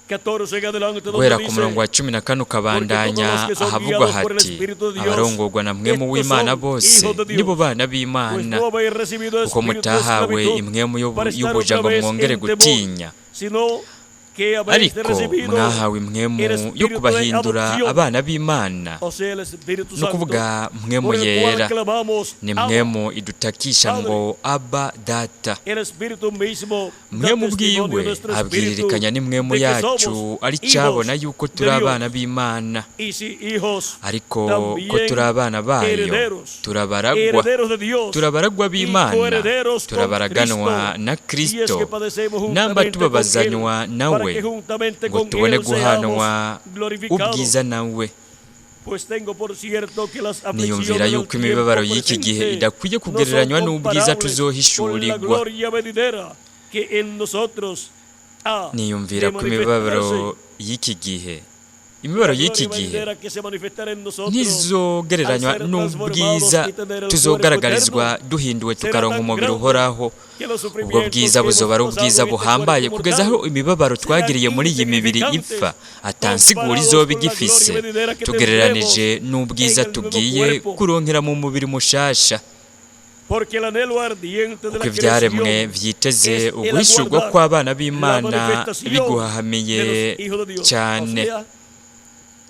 [SPEAKER 1] 14 en adelante, donde
[SPEAKER 2] guhera ku
[SPEAKER 1] dice,
[SPEAKER 2] murongo wa 14
[SPEAKER 1] porque todos los
[SPEAKER 2] ukabandanya
[SPEAKER 1] que son
[SPEAKER 2] ahavugwa
[SPEAKER 1] guiados por el
[SPEAKER 2] hati
[SPEAKER 1] Espíritu de Dios,
[SPEAKER 2] abarongorwa na mpwemu
[SPEAKER 1] estos
[SPEAKER 2] w'Imana
[SPEAKER 1] son
[SPEAKER 2] bose
[SPEAKER 1] hijos de Dios.
[SPEAKER 2] nibo bana
[SPEAKER 1] Pues
[SPEAKER 2] b'Imana,
[SPEAKER 1] no habéis recibido
[SPEAKER 2] kuko
[SPEAKER 1] espíritu de
[SPEAKER 2] mutahawe
[SPEAKER 1] esclavitud
[SPEAKER 2] impwemu
[SPEAKER 1] para estar
[SPEAKER 2] y'ubuja
[SPEAKER 1] otra
[SPEAKER 2] ngo
[SPEAKER 1] vez
[SPEAKER 2] mwongere
[SPEAKER 1] en temor,
[SPEAKER 2] gutinya,
[SPEAKER 1] sino que habéis
[SPEAKER 2] ariko
[SPEAKER 1] recibido
[SPEAKER 2] mwahawe impwemu
[SPEAKER 1] el
[SPEAKER 2] yo
[SPEAKER 1] espíritu de
[SPEAKER 2] kubahindura
[SPEAKER 1] adopción,
[SPEAKER 2] abana b'Imana,
[SPEAKER 1] o sea, el Espíritu
[SPEAKER 2] ni
[SPEAKER 1] Santo,
[SPEAKER 2] ukuvuga mpwemu
[SPEAKER 1] por el cual
[SPEAKER 2] yera,
[SPEAKER 1] clamamos,
[SPEAKER 2] ni
[SPEAKER 1] Abba.
[SPEAKER 2] mpwemu idutakisha ngo Abba Data.
[SPEAKER 1] El Espíritu mismo da
[SPEAKER 2] Mpwemu
[SPEAKER 1] testimonio a
[SPEAKER 2] bwiwe
[SPEAKER 1] nuestro espíritu
[SPEAKER 2] abwiririkanya n'imwemu
[SPEAKER 1] de que
[SPEAKER 2] yacu
[SPEAKER 1] somos
[SPEAKER 2] ari
[SPEAKER 1] hijos
[SPEAKER 2] cabona yuko
[SPEAKER 1] de
[SPEAKER 2] turi
[SPEAKER 1] Dios.
[SPEAKER 2] abana b'Imana,
[SPEAKER 1] Y si hijos,
[SPEAKER 2] ariko ko
[SPEAKER 1] también
[SPEAKER 2] turi abana bayo
[SPEAKER 1] herederos,
[SPEAKER 2] turabaragwa,
[SPEAKER 1] herederos de Dios
[SPEAKER 2] turabaragwa
[SPEAKER 1] y
[SPEAKER 2] b'Imana,
[SPEAKER 1] coherederos con
[SPEAKER 2] turabaraganwa
[SPEAKER 1] Cristo,
[SPEAKER 2] na
[SPEAKER 1] si es que
[SPEAKER 2] Kristo,
[SPEAKER 1] padecemos
[SPEAKER 2] namba
[SPEAKER 1] juntamente con Él,
[SPEAKER 2] tubabazanywa
[SPEAKER 1] para
[SPEAKER 2] nawe
[SPEAKER 1] que juntamente
[SPEAKER 2] ngo
[SPEAKER 1] con
[SPEAKER 2] tubone
[SPEAKER 1] Él seamos
[SPEAKER 2] guhanwa
[SPEAKER 1] glorificados.
[SPEAKER 2] ubwiza nawe.
[SPEAKER 1] Pues tengo por cierto que las
[SPEAKER 2] Niyumvira
[SPEAKER 1] aflicciones del
[SPEAKER 2] yuko
[SPEAKER 1] tiempo
[SPEAKER 2] imibabaro y'iki gihe
[SPEAKER 1] presente
[SPEAKER 2] idakwiye
[SPEAKER 1] no son
[SPEAKER 2] kugereranywa n'ubwiza
[SPEAKER 1] comparables con la
[SPEAKER 2] tuzohishurirwa.
[SPEAKER 1] gloria venidera que en nosotros ha de
[SPEAKER 2] Niyumvira ko imibabaro
[SPEAKER 1] manifestarse.
[SPEAKER 2] y'iki gihe Imibabaro
[SPEAKER 1] La
[SPEAKER 2] y'iki
[SPEAKER 1] gloria
[SPEAKER 2] gihe
[SPEAKER 1] venidera que se manifestará en nosotros
[SPEAKER 2] ntizogereranywa
[SPEAKER 1] al ser
[SPEAKER 2] n'ubwiza
[SPEAKER 1] transformados y tener el
[SPEAKER 2] tuzogaragarizwa
[SPEAKER 1] cuerpo
[SPEAKER 2] duhinduwe
[SPEAKER 1] será
[SPEAKER 2] tukaronka
[SPEAKER 1] tan
[SPEAKER 2] umubiri
[SPEAKER 1] grande
[SPEAKER 2] uhoraho.
[SPEAKER 1] Que los
[SPEAKER 2] Ubwo
[SPEAKER 1] sufrimientos
[SPEAKER 2] bwiza
[SPEAKER 1] que hemos
[SPEAKER 2] buzoba ari
[SPEAKER 1] pasado
[SPEAKER 2] ubwiza
[SPEAKER 1] en este
[SPEAKER 2] buhambaye
[SPEAKER 1] cuerpo
[SPEAKER 2] kugeza aho
[SPEAKER 1] mortal
[SPEAKER 2] imibabaro twagiriye muri iyi mibiri
[SPEAKER 1] insignificantes
[SPEAKER 2] ipfa atansigura
[SPEAKER 1] comparados
[SPEAKER 2] izoba
[SPEAKER 1] con la
[SPEAKER 2] igifise
[SPEAKER 1] gloria venidera que
[SPEAKER 2] tugereranije
[SPEAKER 1] tendremos
[SPEAKER 2] n'ubwiza
[SPEAKER 1] en el nuevo
[SPEAKER 2] tugiye
[SPEAKER 1] cuerpo.
[SPEAKER 2] kuronkera mu mubiri mushasha.
[SPEAKER 1] Porque el anhelo ardiente de
[SPEAKER 2] Kuko
[SPEAKER 1] la
[SPEAKER 2] ivyaremwe
[SPEAKER 1] creación
[SPEAKER 2] vyiteze
[SPEAKER 1] es el
[SPEAKER 2] uguhishurwa
[SPEAKER 1] aguardar
[SPEAKER 2] kw'abana
[SPEAKER 1] la
[SPEAKER 2] b'Imana
[SPEAKER 1] manifestación
[SPEAKER 2] biguhahamiye
[SPEAKER 1] de los hijos de Dios. O
[SPEAKER 2] cyane.
[SPEAKER 1] sea,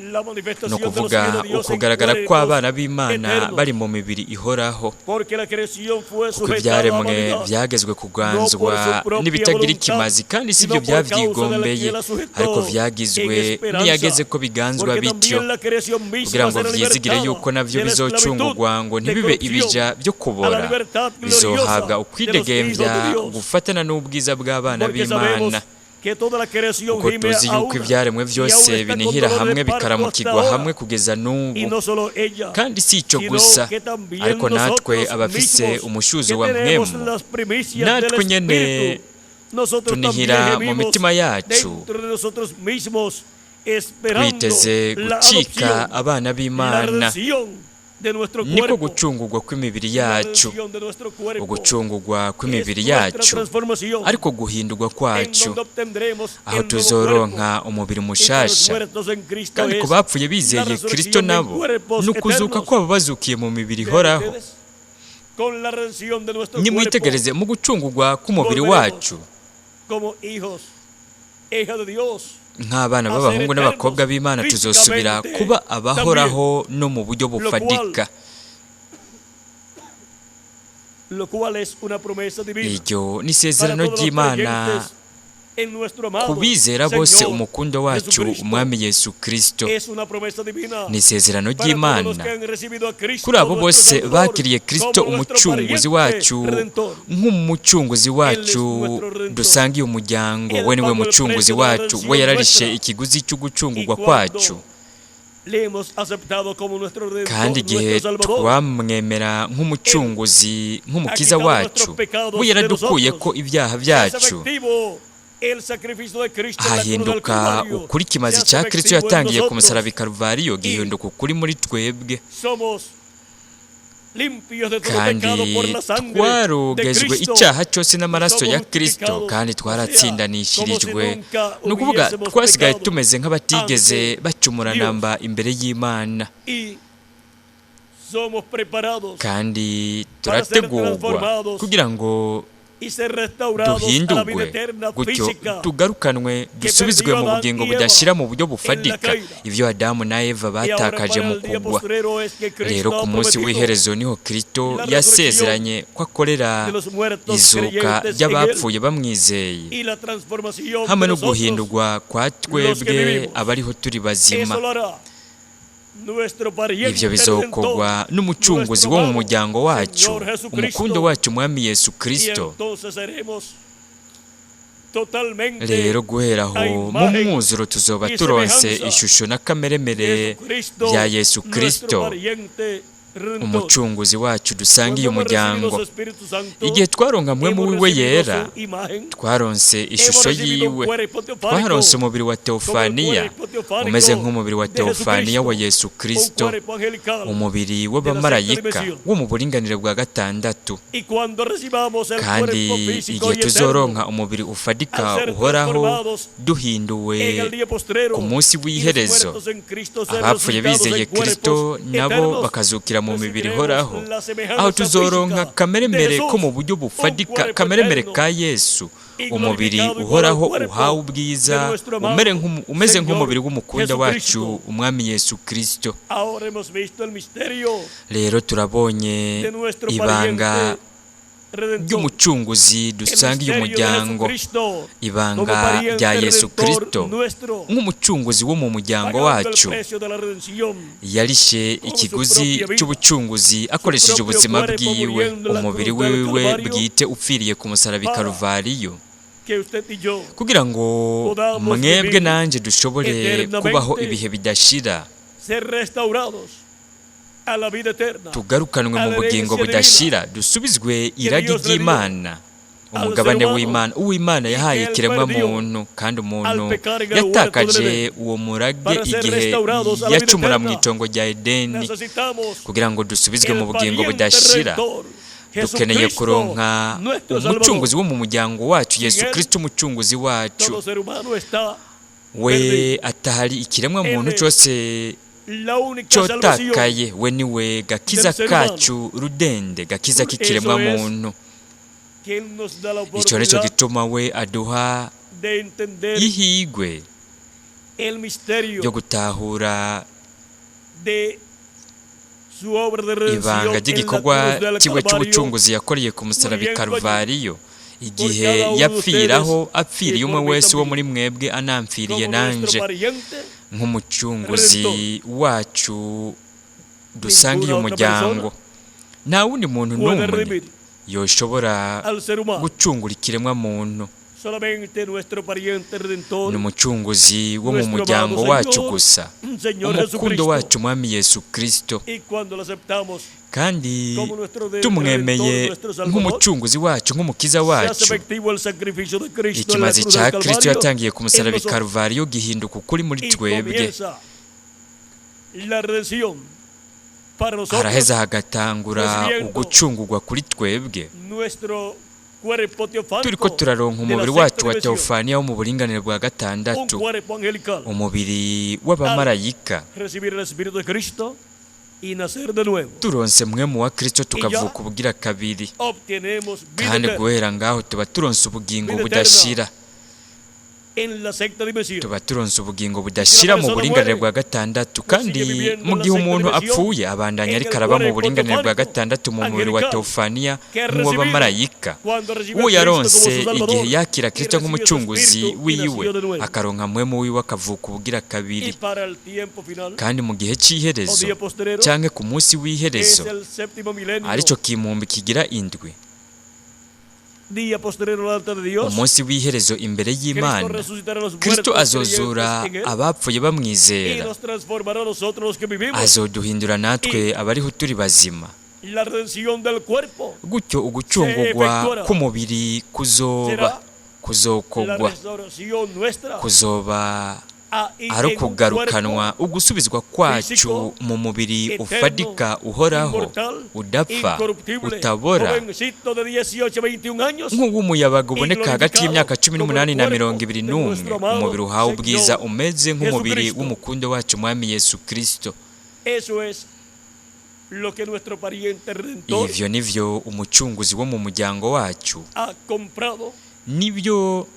[SPEAKER 1] la
[SPEAKER 2] Ni
[SPEAKER 1] manifestación de los
[SPEAKER 2] ukuvuga
[SPEAKER 1] hijos de Dios en
[SPEAKER 2] ukugaragara
[SPEAKER 1] cuerpos
[SPEAKER 2] kw'abana b'Imana
[SPEAKER 1] eternos.
[SPEAKER 2] bari mu mibiri ihoraho.
[SPEAKER 1] Porque la creación fue
[SPEAKER 2] Kuko
[SPEAKER 1] sujetada a
[SPEAKER 2] ibyaremwe
[SPEAKER 1] vanidad,
[SPEAKER 2] vyagezwe
[SPEAKER 1] no por
[SPEAKER 2] kuganzwa
[SPEAKER 1] su propia
[SPEAKER 2] n'ibitagira
[SPEAKER 1] voluntad,
[SPEAKER 2] ikimazi, kandi si
[SPEAKER 1] sino
[SPEAKER 2] byo
[SPEAKER 1] por causa de la que
[SPEAKER 2] byavyigombeye,
[SPEAKER 1] la sujetó
[SPEAKER 2] ariko
[SPEAKER 1] en
[SPEAKER 2] vyagizwe
[SPEAKER 1] esperanza.
[SPEAKER 2] n'iyageze ko biganzwa
[SPEAKER 1] Porque
[SPEAKER 2] bityo,
[SPEAKER 1] también la creación misma
[SPEAKER 2] kugira ngo
[SPEAKER 1] será
[SPEAKER 2] vyizigire
[SPEAKER 1] libertada
[SPEAKER 2] yuko navyo
[SPEAKER 1] de la esclavitud
[SPEAKER 2] bizocungurwa ngo
[SPEAKER 1] de
[SPEAKER 2] ntibibe
[SPEAKER 1] corrupción
[SPEAKER 2] ibija vyo
[SPEAKER 1] a la
[SPEAKER 2] kubora,
[SPEAKER 1] libertad
[SPEAKER 2] bizohabwa
[SPEAKER 1] gloriosa de los hijos
[SPEAKER 2] ukwidegembya
[SPEAKER 1] de Dios.
[SPEAKER 2] gufatana n'ubwiza bw'abana
[SPEAKER 1] Porque sabemos
[SPEAKER 2] b'Imana.
[SPEAKER 1] que toda la creación
[SPEAKER 2] Kuko
[SPEAKER 1] gime
[SPEAKER 2] tuzi
[SPEAKER 1] a
[SPEAKER 2] yuko
[SPEAKER 1] una
[SPEAKER 2] ivyaremwe
[SPEAKER 1] y aún
[SPEAKER 2] vyose
[SPEAKER 1] está con
[SPEAKER 2] binihira
[SPEAKER 1] dolor
[SPEAKER 2] hamwe
[SPEAKER 1] de parto hasta
[SPEAKER 2] bikaramukirwa
[SPEAKER 1] ahora.
[SPEAKER 2] hamwe kugeza
[SPEAKER 1] Y
[SPEAKER 2] n'ubu.
[SPEAKER 1] no solo ella,
[SPEAKER 2] Kandi si ico
[SPEAKER 1] sino
[SPEAKER 2] gusa,
[SPEAKER 1] que también
[SPEAKER 2] ariko natwe
[SPEAKER 1] nosotros
[SPEAKER 2] abafise
[SPEAKER 1] mismos
[SPEAKER 2] umushuzo
[SPEAKER 1] que
[SPEAKER 2] wa
[SPEAKER 1] tenemos
[SPEAKER 2] mpwemu,
[SPEAKER 1] las primicias del
[SPEAKER 2] natwe nyene
[SPEAKER 1] Espíritu, nosotros también
[SPEAKER 2] tunihira mu
[SPEAKER 1] gemimos
[SPEAKER 2] mitima yacu
[SPEAKER 1] dentro de nosotros mismos, esperando
[SPEAKER 2] twiteze
[SPEAKER 1] la
[SPEAKER 2] gucika
[SPEAKER 1] adopción,
[SPEAKER 2] abana
[SPEAKER 1] la
[SPEAKER 2] b'Imana,
[SPEAKER 1] redención de nuestro
[SPEAKER 2] niko
[SPEAKER 1] cuerpo,
[SPEAKER 2] gucungurwa kw'imibiri
[SPEAKER 1] la
[SPEAKER 2] yacu.
[SPEAKER 1] redención de nuestro cuerpo
[SPEAKER 2] Ugucungurwa
[SPEAKER 1] es
[SPEAKER 2] kw'imibiri
[SPEAKER 1] nuestra
[SPEAKER 2] yacu
[SPEAKER 1] transformación,
[SPEAKER 2] ariko guhindurwa
[SPEAKER 1] en
[SPEAKER 2] kwacu,
[SPEAKER 1] donde obtendremos
[SPEAKER 2] aho
[SPEAKER 1] el nuevo cuerpo.
[SPEAKER 2] tuzoronka umubiri
[SPEAKER 1] Y para los
[SPEAKER 2] mushasha.
[SPEAKER 1] muertos en Cristo
[SPEAKER 2] Kandi ku
[SPEAKER 1] es
[SPEAKER 2] bapfuye
[SPEAKER 1] la
[SPEAKER 2] bizeye Kristo
[SPEAKER 1] resurrección en
[SPEAKER 2] nabo
[SPEAKER 1] cuerpos
[SPEAKER 2] ni ukuzuka
[SPEAKER 1] eternos.
[SPEAKER 2] kwabo bazukiye mu mibiri
[SPEAKER 1] Vean
[SPEAKER 2] ihoraho.
[SPEAKER 1] ustedes, con la redención de nuestro cuerpo,
[SPEAKER 2] Nimwitegereze mu gucungurwa k'umubiri
[SPEAKER 1] volveremos
[SPEAKER 2] wacu
[SPEAKER 1] como hijos, hijas de Dios,
[SPEAKER 2] nk'abana
[SPEAKER 1] a ser
[SPEAKER 2] b'abahungu n'abakobwa
[SPEAKER 1] eternos
[SPEAKER 2] b'Imana tuzosubira
[SPEAKER 1] físicamente
[SPEAKER 2] kuba
[SPEAKER 1] también,
[SPEAKER 2] abahoraho no mu buryo
[SPEAKER 1] lo cual,
[SPEAKER 2] bufadika.
[SPEAKER 1] lo cual es una promesa divina
[SPEAKER 2] Iryo ni
[SPEAKER 1] para
[SPEAKER 2] isezerano
[SPEAKER 1] todos los
[SPEAKER 2] ry'Imana
[SPEAKER 1] creyentes en nuestro
[SPEAKER 2] ku
[SPEAKER 1] amado
[SPEAKER 2] bizera bose
[SPEAKER 1] Señor
[SPEAKER 2] umukundo wacu
[SPEAKER 1] Jesucristo.
[SPEAKER 2] umwami Yesu Kristo.
[SPEAKER 1] Es una promesa divina
[SPEAKER 2] Ni isezerano
[SPEAKER 1] para todos los
[SPEAKER 2] ry'Imana
[SPEAKER 1] que han recibido a Cristo
[SPEAKER 2] kuri abo
[SPEAKER 1] nuestro
[SPEAKER 2] bose
[SPEAKER 1] Salvador
[SPEAKER 2] bakiriye Kristo
[SPEAKER 1] como nuestro
[SPEAKER 2] umucunguzi
[SPEAKER 1] pariente
[SPEAKER 2] wacu,
[SPEAKER 1] redentor.
[SPEAKER 2] nk'umucunguzi
[SPEAKER 1] Él es
[SPEAKER 2] wacu
[SPEAKER 1] nuestro redentor.
[SPEAKER 2] dusangiye umuryango.
[SPEAKER 1] Él
[SPEAKER 2] We niwe
[SPEAKER 1] pagó el
[SPEAKER 2] mucunguzi
[SPEAKER 1] precio de la
[SPEAKER 2] wacu, we
[SPEAKER 1] redención
[SPEAKER 2] yararishe
[SPEAKER 1] nuestra.
[SPEAKER 2] ikiguzi
[SPEAKER 1] Y
[SPEAKER 2] cy'ugucungurwa kwacu.
[SPEAKER 1] cuando le hemos aceptado como nuestro redentor,
[SPEAKER 2] Kandi igihe
[SPEAKER 1] nuestro Salvador,
[SPEAKER 2] twamwemera
[SPEAKER 1] Él
[SPEAKER 2] nk'umucunguzi
[SPEAKER 1] ha
[SPEAKER 2] nk'umukiza
[SPEAKER 1] quitado
[SPEAKER 2] wacu,
[SPEAKER 1] nuestros pecados
[SPEAKER 2] we
[SPEAKER 1] de
[SPEAKER 2] yaradukuye ko
[SPEAKER 1] nosotros.
[SPEAKER 2] ibyaha
[SPEAKER 1] Se hace
[SPEAKER 2] byacu,
[SPEAKER 1] efectivo el sacrificio de Cristo en la cruz del
[SPEAKER 2] hahinduka
[SPEAKER 1] Calvario.
[SPEAKER 2] ukuri
[SPEAKER 1] Se
[SPEAKER 2] ikimazi
[SPEAKER 1] hace
[SPEAKER 2] cya Kristo
[SPEAKER 1] efectivo en
[SPEAKER 2] yatangiye ku
[SPEAKER 1] nosotros
[SPEAKER 2] musaraba i Karuvariyo
[SPEAKER 1] y
[SPEAKER 2] gihinduka ukuri muri twebwe.
[SPEAKER 1] somos limpios de todo
[SPEAKER 2] Kandi
[SPEAKER 1] pecado por la sangre de
[SPEAKER 2] twarogejwe
[SPEAKER 1] Cristo
[SPEAKER 2] icyaha cyose
[SPEAKER 1] y
[SPEAKER 2] n'amaraso
[SPEAKER 1] somos
[SPEAKER 2] ya Kristo,
[SPEAKER 1] justificados,
[SPEAKER 2] kandi
[SPEAKER 1] o sea, como si
[SPEAKER 2] twaratsindanishirijwe.
[SPEAKER 1] nunca
[SPEAKER 2] Ni ukuvuga
[SPEAKER 1] hubiésemos
[SPEAKER 2] twasigaye
[SPEAKER 1] pecado
[SPEAKER 2] tumeze nk'abatigeze
[SPEAKER 1] ante
[SPEAKER 2] bacumura
[SPEAKER 1] Dios
[SPEAKER 2] namba imbere y'Imana.
[SPEAKER 1] y somos preparados
[SPEAKER 2] Kandi
[SPEAKER 1] para ser
[SPEAKER 2] turategurwa
[SPEAKER 1] transformados
[SPEAKER 2] kugira ngo
[SPEAKER 1] y ser restaurados a la vida
[SPEAKER 2] duhindurwe,
[SPEAKER 1] eterna
[SPEAKER 2] gutyo
[SPEAKER 1] física
[SPEAKER 2] tugarukanwe
[SPEAKER 1] que
[SPEAKER 2] dusubizwe
[SPEAKER 1] perdió
[SPEAKER 2] mu
[SPEAKER 1] Adán
[SPEAKER 2] bugingo
[SPEAKER 1] y Eva
[SPEAKER 2] budashira mu buryo
[SPEAKER 1] en la
[SPEAKER 2] bufadika
[SPEAKER 1] caída.
[SPEAKER 2] ibyo Adamu na Eva
[SPEAKER 1] Y ahora
[SPEAKER 2] batakaje
[SPEAKER 1] para
[SPEAKER 2] mu
[SPEAKER 1] el día
[SPEAKER 2] kugwa.
[SPEAKER 1] postrero es que
[SPEAKER 2] Rero
[SPEAKER 1] Cristo
[SPEAKER 2] ku
[SPEAKER 1] ha
[SPEAKER 2] munsi
[SPEAKER 1] prometido
[SPEAKER 2] w'iherezo niho Kristo
[SPEAKER 1] la resurrección
[SPEAKER 2] yasezeranye ko akorera
[SPEAKER 1] de los muertos
[SPEAKER 2] izuka
[SPEAKER 1] creyentes en Él
[SPEAKER 2] ry'abapfuye bamwizeye,
[SPEAKER 1] y la transformación
[SPEAKER 2] hamwe
[SPEAKER 1] de
[SPEAKER 2] no
[SPEAKER 1] nosotros
[SPEAKER 2] guhindurwa kwa
[SPEAKER 1] los que
[SPEAKER 2] twebwe
[SPEAKER 1] vivimos.
[SPEAKER 2] abariho turi bazima.
[SPEAKER 1] Eso lo hará nuestro
[SPEAKER 2] Ivyo
[SPEAKER 1] pariente redentor,
[SPEAKER 2] bizokorwa n'umucunguzi
[SPEAKER 1] nuestro
[SPEAKER 2] wo mu
[SPEAKER 1] amado
[SPEAKER 2] muryango wacu,
[SPEAKER 1] Señor
[SPEAKER 2] umukundo
[SPEAKER 1] Jesucristo.
[SPEAKER 2] wacu umwami Yesu
[SPEAKER 1] Y
[SPEAKER 2] Kristo.
[SPEAKER 1] entonces seremos totalmente
[SPEAKER 2] Rero guhera
[SPEAKER 1] a
[SPEAKER 2] aho mu
[SPEAKER 1] imagen
[SPEAKER 2] mwuzuro tuzoba
[SPEAKER 1] y
[SPEAKER 2] turonse
[SPEAKER 1] semejanza
[SPEAKER 2] ishusho n'akameremere
[SPEAKER 1] Jesucristo,
[SPEAKER 2] bya Yesu
[SPEAKER 1] nuestro
[SPEAKER 2] Kristo,
[SPEAKER 1] pariente redentor.
[SPEAKER 2] umucunguzi wacu dusangiye
[SPEAKER 1] Cuando hemos recibido
[SPEAKER 2] umuryango.
[SPEAKER 1] su Espíritu Santo,
[SPEAKER 2] Igihe twaronka mwe
[SPEAKER 1] hemos
[SPEAKER 2] wiwe
[SPEAKER 1] recibido
[SPEAKER 2] yera,
[SPEAKER 1] su imagen,
[SPEAKER 2] twaronse
[SPEAKER 1] hemos
[SPEAKER 2] ishusho
[SPEAKER 1] recibido un
[SPEAKER 2] yiwe,
[SPEAKER 1] cuerpo
[SPEAKER 2] twaronse
[SPEAKER 1] teofánico,
[SPEAKER 2] umubiri wa
[SPEAKER 1] como el
[SPEAKER 2] teofaniya
[SPEAKER 1] cuerpo teofánico
[SPEAKER 2] umeze nk'umubiri wa
[SPEAKER 1] de
[SPEAKER 2] teofaniya wa
[SPEAKER 1] Jesucristo,
[SPEAKER 2] Yesu
[SPEAKER 1] un
[SPEAKER 2] Kristo,
[SPEAKER 1] cuerpo angelical
[SPEAKER 2] umubiri
[SPEAKER 1] de la sexta
[SPEAKER 2] w'abamarayika
[SPEAKER 1] dimensión.
[SPEAKER 2] wo mu buringanire bwa gatandatu.
[SPEAKER 1] Y cuando recibamos el
[SPEAKER 2] Kandi
[SPEAKER 1] cuerpo físico
[SPEAKER 2] igihe
[SPEAKER 1] y eterno,
[SPEAKER 2] tuzoronka umubiri ufadika
[SPEAKER 1] al ser
[SPEAKER 2] uhoraho
[SPEAKER 1] transformados
[SPEAKER 2] duhinduwe
[SPEAKER 1] en el día postrero
[SPEAKER 2] ku munsi
[SPEAKER 1] y los
[SPEAKER 2] w'iherezo,
[SPEAKER 1] muertos en Cristo ser
[SPEAKER 2] abapfuye
[SPEAKER 1] resucitados
[SPEAKER 2] bizeye
[SPEAKER 1] en
[SPEAKER 2] Kristo
[SPEAKER 1] cuerpos
[SPEAKER 2] nabo
[SPEAKER 1] eternos,
[SPEAKER 2] bakazukira mu mibiri
[SPEAKER 1] recibiremos
[SPEAKER 2] ihoraho,
[SPEAKER 1] la
[SPEAKER 2] aho
[SPEAKER 1] semejanza
[SPEAKER 2] tuzoronka
[SPEAKER 1] física de
[SPEAKER 2] kameremere ko
[SPEAKER 1] Jesús,
[SPEAKER 2] mu buryo
[SPEAKER 1] un
[SPEAKER 2] bufadika,
[SPEAKER 1] cuerpo
[SPEAKER 2] kameremere
[SPEAKER 1] eterno
[SPEAKER 2] ka Yesu,
[SPEAKER 1] y
[SPEAKER 2] umubiri
[SPEAKER 1] glorificado igual al
[SPEAKER 2] uhoraho
[SPEAKER 1] cuerpo
[SPEAKER 2] uhawe
[SPEAKER 1] de
[SPEAKER 2] ubwiza
[SPEAKER 1] nuestro
[SPEAKER 2] umeze
[SPEAKER 1] amado
[SPEAKER 2] nk'umubiri
[SPEAKER 1] Señor
[SPEAKER 2] w'umukunda wacu
[SPEAKER 1] Jesucristo.
[SPEAKER 2] umwami Yesu Kristo.
[SPEAKER 1] Ahora hemos visto el misterio
[SPEAKER 2] Rero turabonye
[SPEAKER 1] de nuestro
[SPEAKER 2] ibanga
[SPEAKER 1] pariente redentor,
[SPEAKER 2] ry'umucunguzi
[SPEAKER 1] el
[SPEAKER 2] dusangiye
[SPEAKER 1] misterio de
[SPEAKER 2] umuryango,
[SPEAKER 1] Jesucristo como
[SPEAKER 2] ibanga rya
[SPEAKER 1] pariente
[SPEAKER 2] Yesu
[SPEAKER 1] redentor
[SPEAKER 2] Kristo
[SPEAKER 1] nuestro,
[SPEAKER 2] nk'umucunguzi wo mu muryango
[SPEAKER 1] pagando el
[SPEAKER 2] wacu.
[SPEAKER 1] precio de la redención
[SPEAKER 2] Yarishe
[SPEAKER 1] con su
[SPEAKER 2] ikiguzi
[SPEAKER 1] propia vida,
[SPEAKER 2] cy'ubucunguzi
[SPEAKER 1] su
[SPEAKER 2] akoresheje
[SPEAKER 1] propio
[SPEAKER 2] ubuzima
[SPEAKER 1] cuerpo
[SPEAKER 2] bwiwe,
[SPEAKER 1] muriendo en la
[SPEAKER 2] umubiri
[SPEAKER 1] cruz del
[SPEAKER 2] wiwe
[SPEAKER 1] Calvario,
[SPEAKER 2] bwite upfiriye ku musaraba i
[SPEAKER 1] para
[SPEAKER 2] Karuvariyo,
[SPEAKER 1] que usted y yo
[SPEAKER 2] kugira ngo
[SPEAKER 1] podamos
[SPEAKER 2] mwebwe
[SPEAKER 1] vivir
[SPEAKER 2] nanje dushobore kubaho
[SPEAKER 1] eternamente,
[SPEAKER 2] ibihe bidashira,
[SPEAKER 1] ser restaurados a la vida eterna,
[SPEAKER 2] tugarukanwe
[SPEAKER 1] a
[SPEAKER 2] mu
[SPEAKER 1] la
[SPEAKER 2] bugingo
[SPEAKER 1] herencia divina
[SPEAKER 2] budashira, dusubizwe
[SPEAKER 1] que
[SPEAKER 2] iragi
[SPEAKER 1] Dios le dio
[SPEAKER 2] ry'Imana Umugabane w'Imana uw'Imana yahaye ikiremwa muntu, kandi umuntu yatakaje uwo murage igihe yacumura mu itongo rya Edeni. Kugira ngo dusubizwe mu bugingo budashira, dukeneye kuronka umucunguzi wo mu muryango wacu, Yesu Kristo umucunguzi wacu. We atahari, ikiremwa muntu cyose cyotakaye. We niwe gakiza kacu rudende, gakiza k'ikiremwa muntu. Icyo nicyo gituma we aduha ihigwe ryo gutahura ibanga ry'igikorwa kiwe cy'ubucunguzi yakoreye ku musaraba i Karuvariyo, igihe yapfiraho, apfiriye umwe wese wo muri mwebwe, anamfiriye nanje nk'umucunguzi wacu dusangiye umuryango. Nta wundi muntu n'umwe yoshobora gucungura ikiremwa muntu, ni umucunguzi wo mu muryango wacu gusa, umukundo wacu Mwami Yesu Kristo. Kandi tumwemeye nk'umucunguzi wacu, nk'umukiza wacu, ikimazi cya Kristo yatangiye ku musaraba i Karuvariyo gihinduka ukuri muri twebwe. Haraheza hagatangura ugucungurwa kuri twebwe, turiko turaronka umubiri wacu wa teofaniya wo mu buringanire bwa gatandatu, umubiri w'abamarayika. Turonse mpwemu wa Kristo, tukavuka ubugira kabiri, kandi guhera ngaho tuba turonse ubugingo budashira, tuba turonse ubugingo budashira mu buringanire bwa gatandatu. Kandi mu gihe umuntu apfuye, abandanya ariko araba mu buringanire bwa gatandatu, mu mubiri wa teofaniya nk'uw'abamarayika, uwo yaronse igihe yakira Kristo nk'umucunguzi wiwe, akaronka mpwemu wiwe, akavuka ubugira kabiri. Kandi mu gihe cy'iherezo, cyangwa ku munsi w'iherezo, aricyo kimumbi kigira indwi, umunsi w'iherezo imbere y'Imana, Kristo azozura abapfuye bamwizera, azoduhindura natwe abariho turi bazima. Gutyo ugucungurwa k'umubiri kuzoba kuzokogwa, kuzoba ari ukugarukanwa, ugusubizwa kwacu mu mubiri ufadika, uhoraho, udapfa, utabora, nk'uw'umuyabaga uboneka hagati y'imyaka 18 na 21, umubiri uhawe ubwiza, umeze nk'umubiri w'umukundo wacu Mwami Yesu Kristo. Ivyo nivyo umucunguzi wo mu muryango wacu nibyo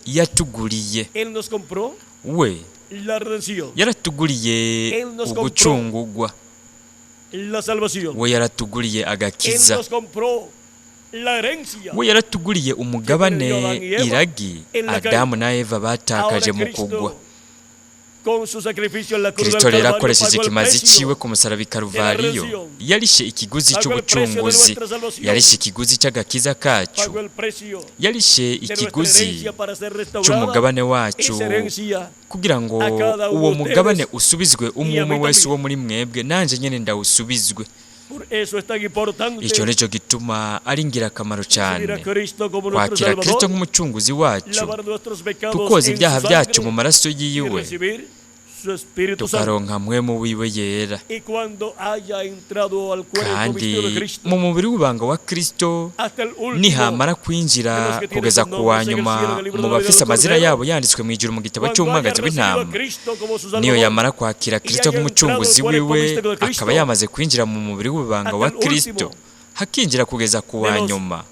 [SPEAKER 2] yatuguriye. We yaratuguriye ugucungugwa, we yaratuguriye agakiza, we yaratuguriye umugabane iragi Adamu na Eva batakaje mu kugwa. Kristo rero akoresheje ikimazi ciwe ku musaraba i Karuvariyo, yarishe ikiguzi cy'ubucunguzi, yarishe ikiguzi cy'agakiza kacu, yarishe ikiguzi cy'umugabane wacu, kugira ngo uwo mugabane usubizwe umwe umwe wese wo muri mwebwe, nanje nyene ndawusubizwe. Icyo nicyo gituma ari ingirakamaro cyane kwakira Kristo nk'umucunguzi wacu, tukoza ibyaha byacu mu maraso yiwe, tukaronka mpwemu wiwe yera. Kandi mu mubiri w'ibanga wa Kristo nihamara kwinjira kugeza ku wa nyuma mu bafise amazina yabo yanditswe mu ijuru mu gitabo cy'umwagazi w'intama, niyo yamara kwakira Kristo nk'umucunguzi wiwe, akaba yamaze kwinjira mu mubiri w'ibanga wa Kristo, hakinjira kugeza ku wa nyuma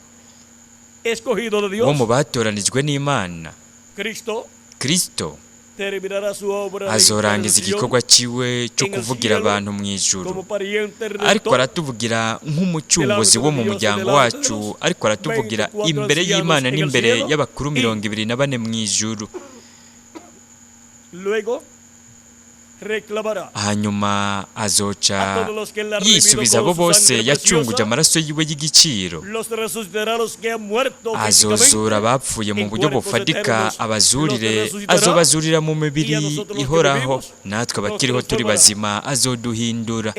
[SPEAKER 2] wo mu batoranijwe n'Imana, Kristo azorangiza igikorwa cyiwe cyo kuvugira abantu mu ijuru, ariko aratuvugira nk'umucunguzi wo mu muryango wacu, ariko aratuvugira imbere y'Imana n'imbere y'abakuru 24 mu ijuru. Hanyuma azoca yisubiza abo bose yacunguje amaraso yiwe y'igiciro, azozura abapfuye mu buryo bufatika, abazurire, azobazurira mu mibiri ihoraho, natwe abakiriho turi bazima azoduhindura.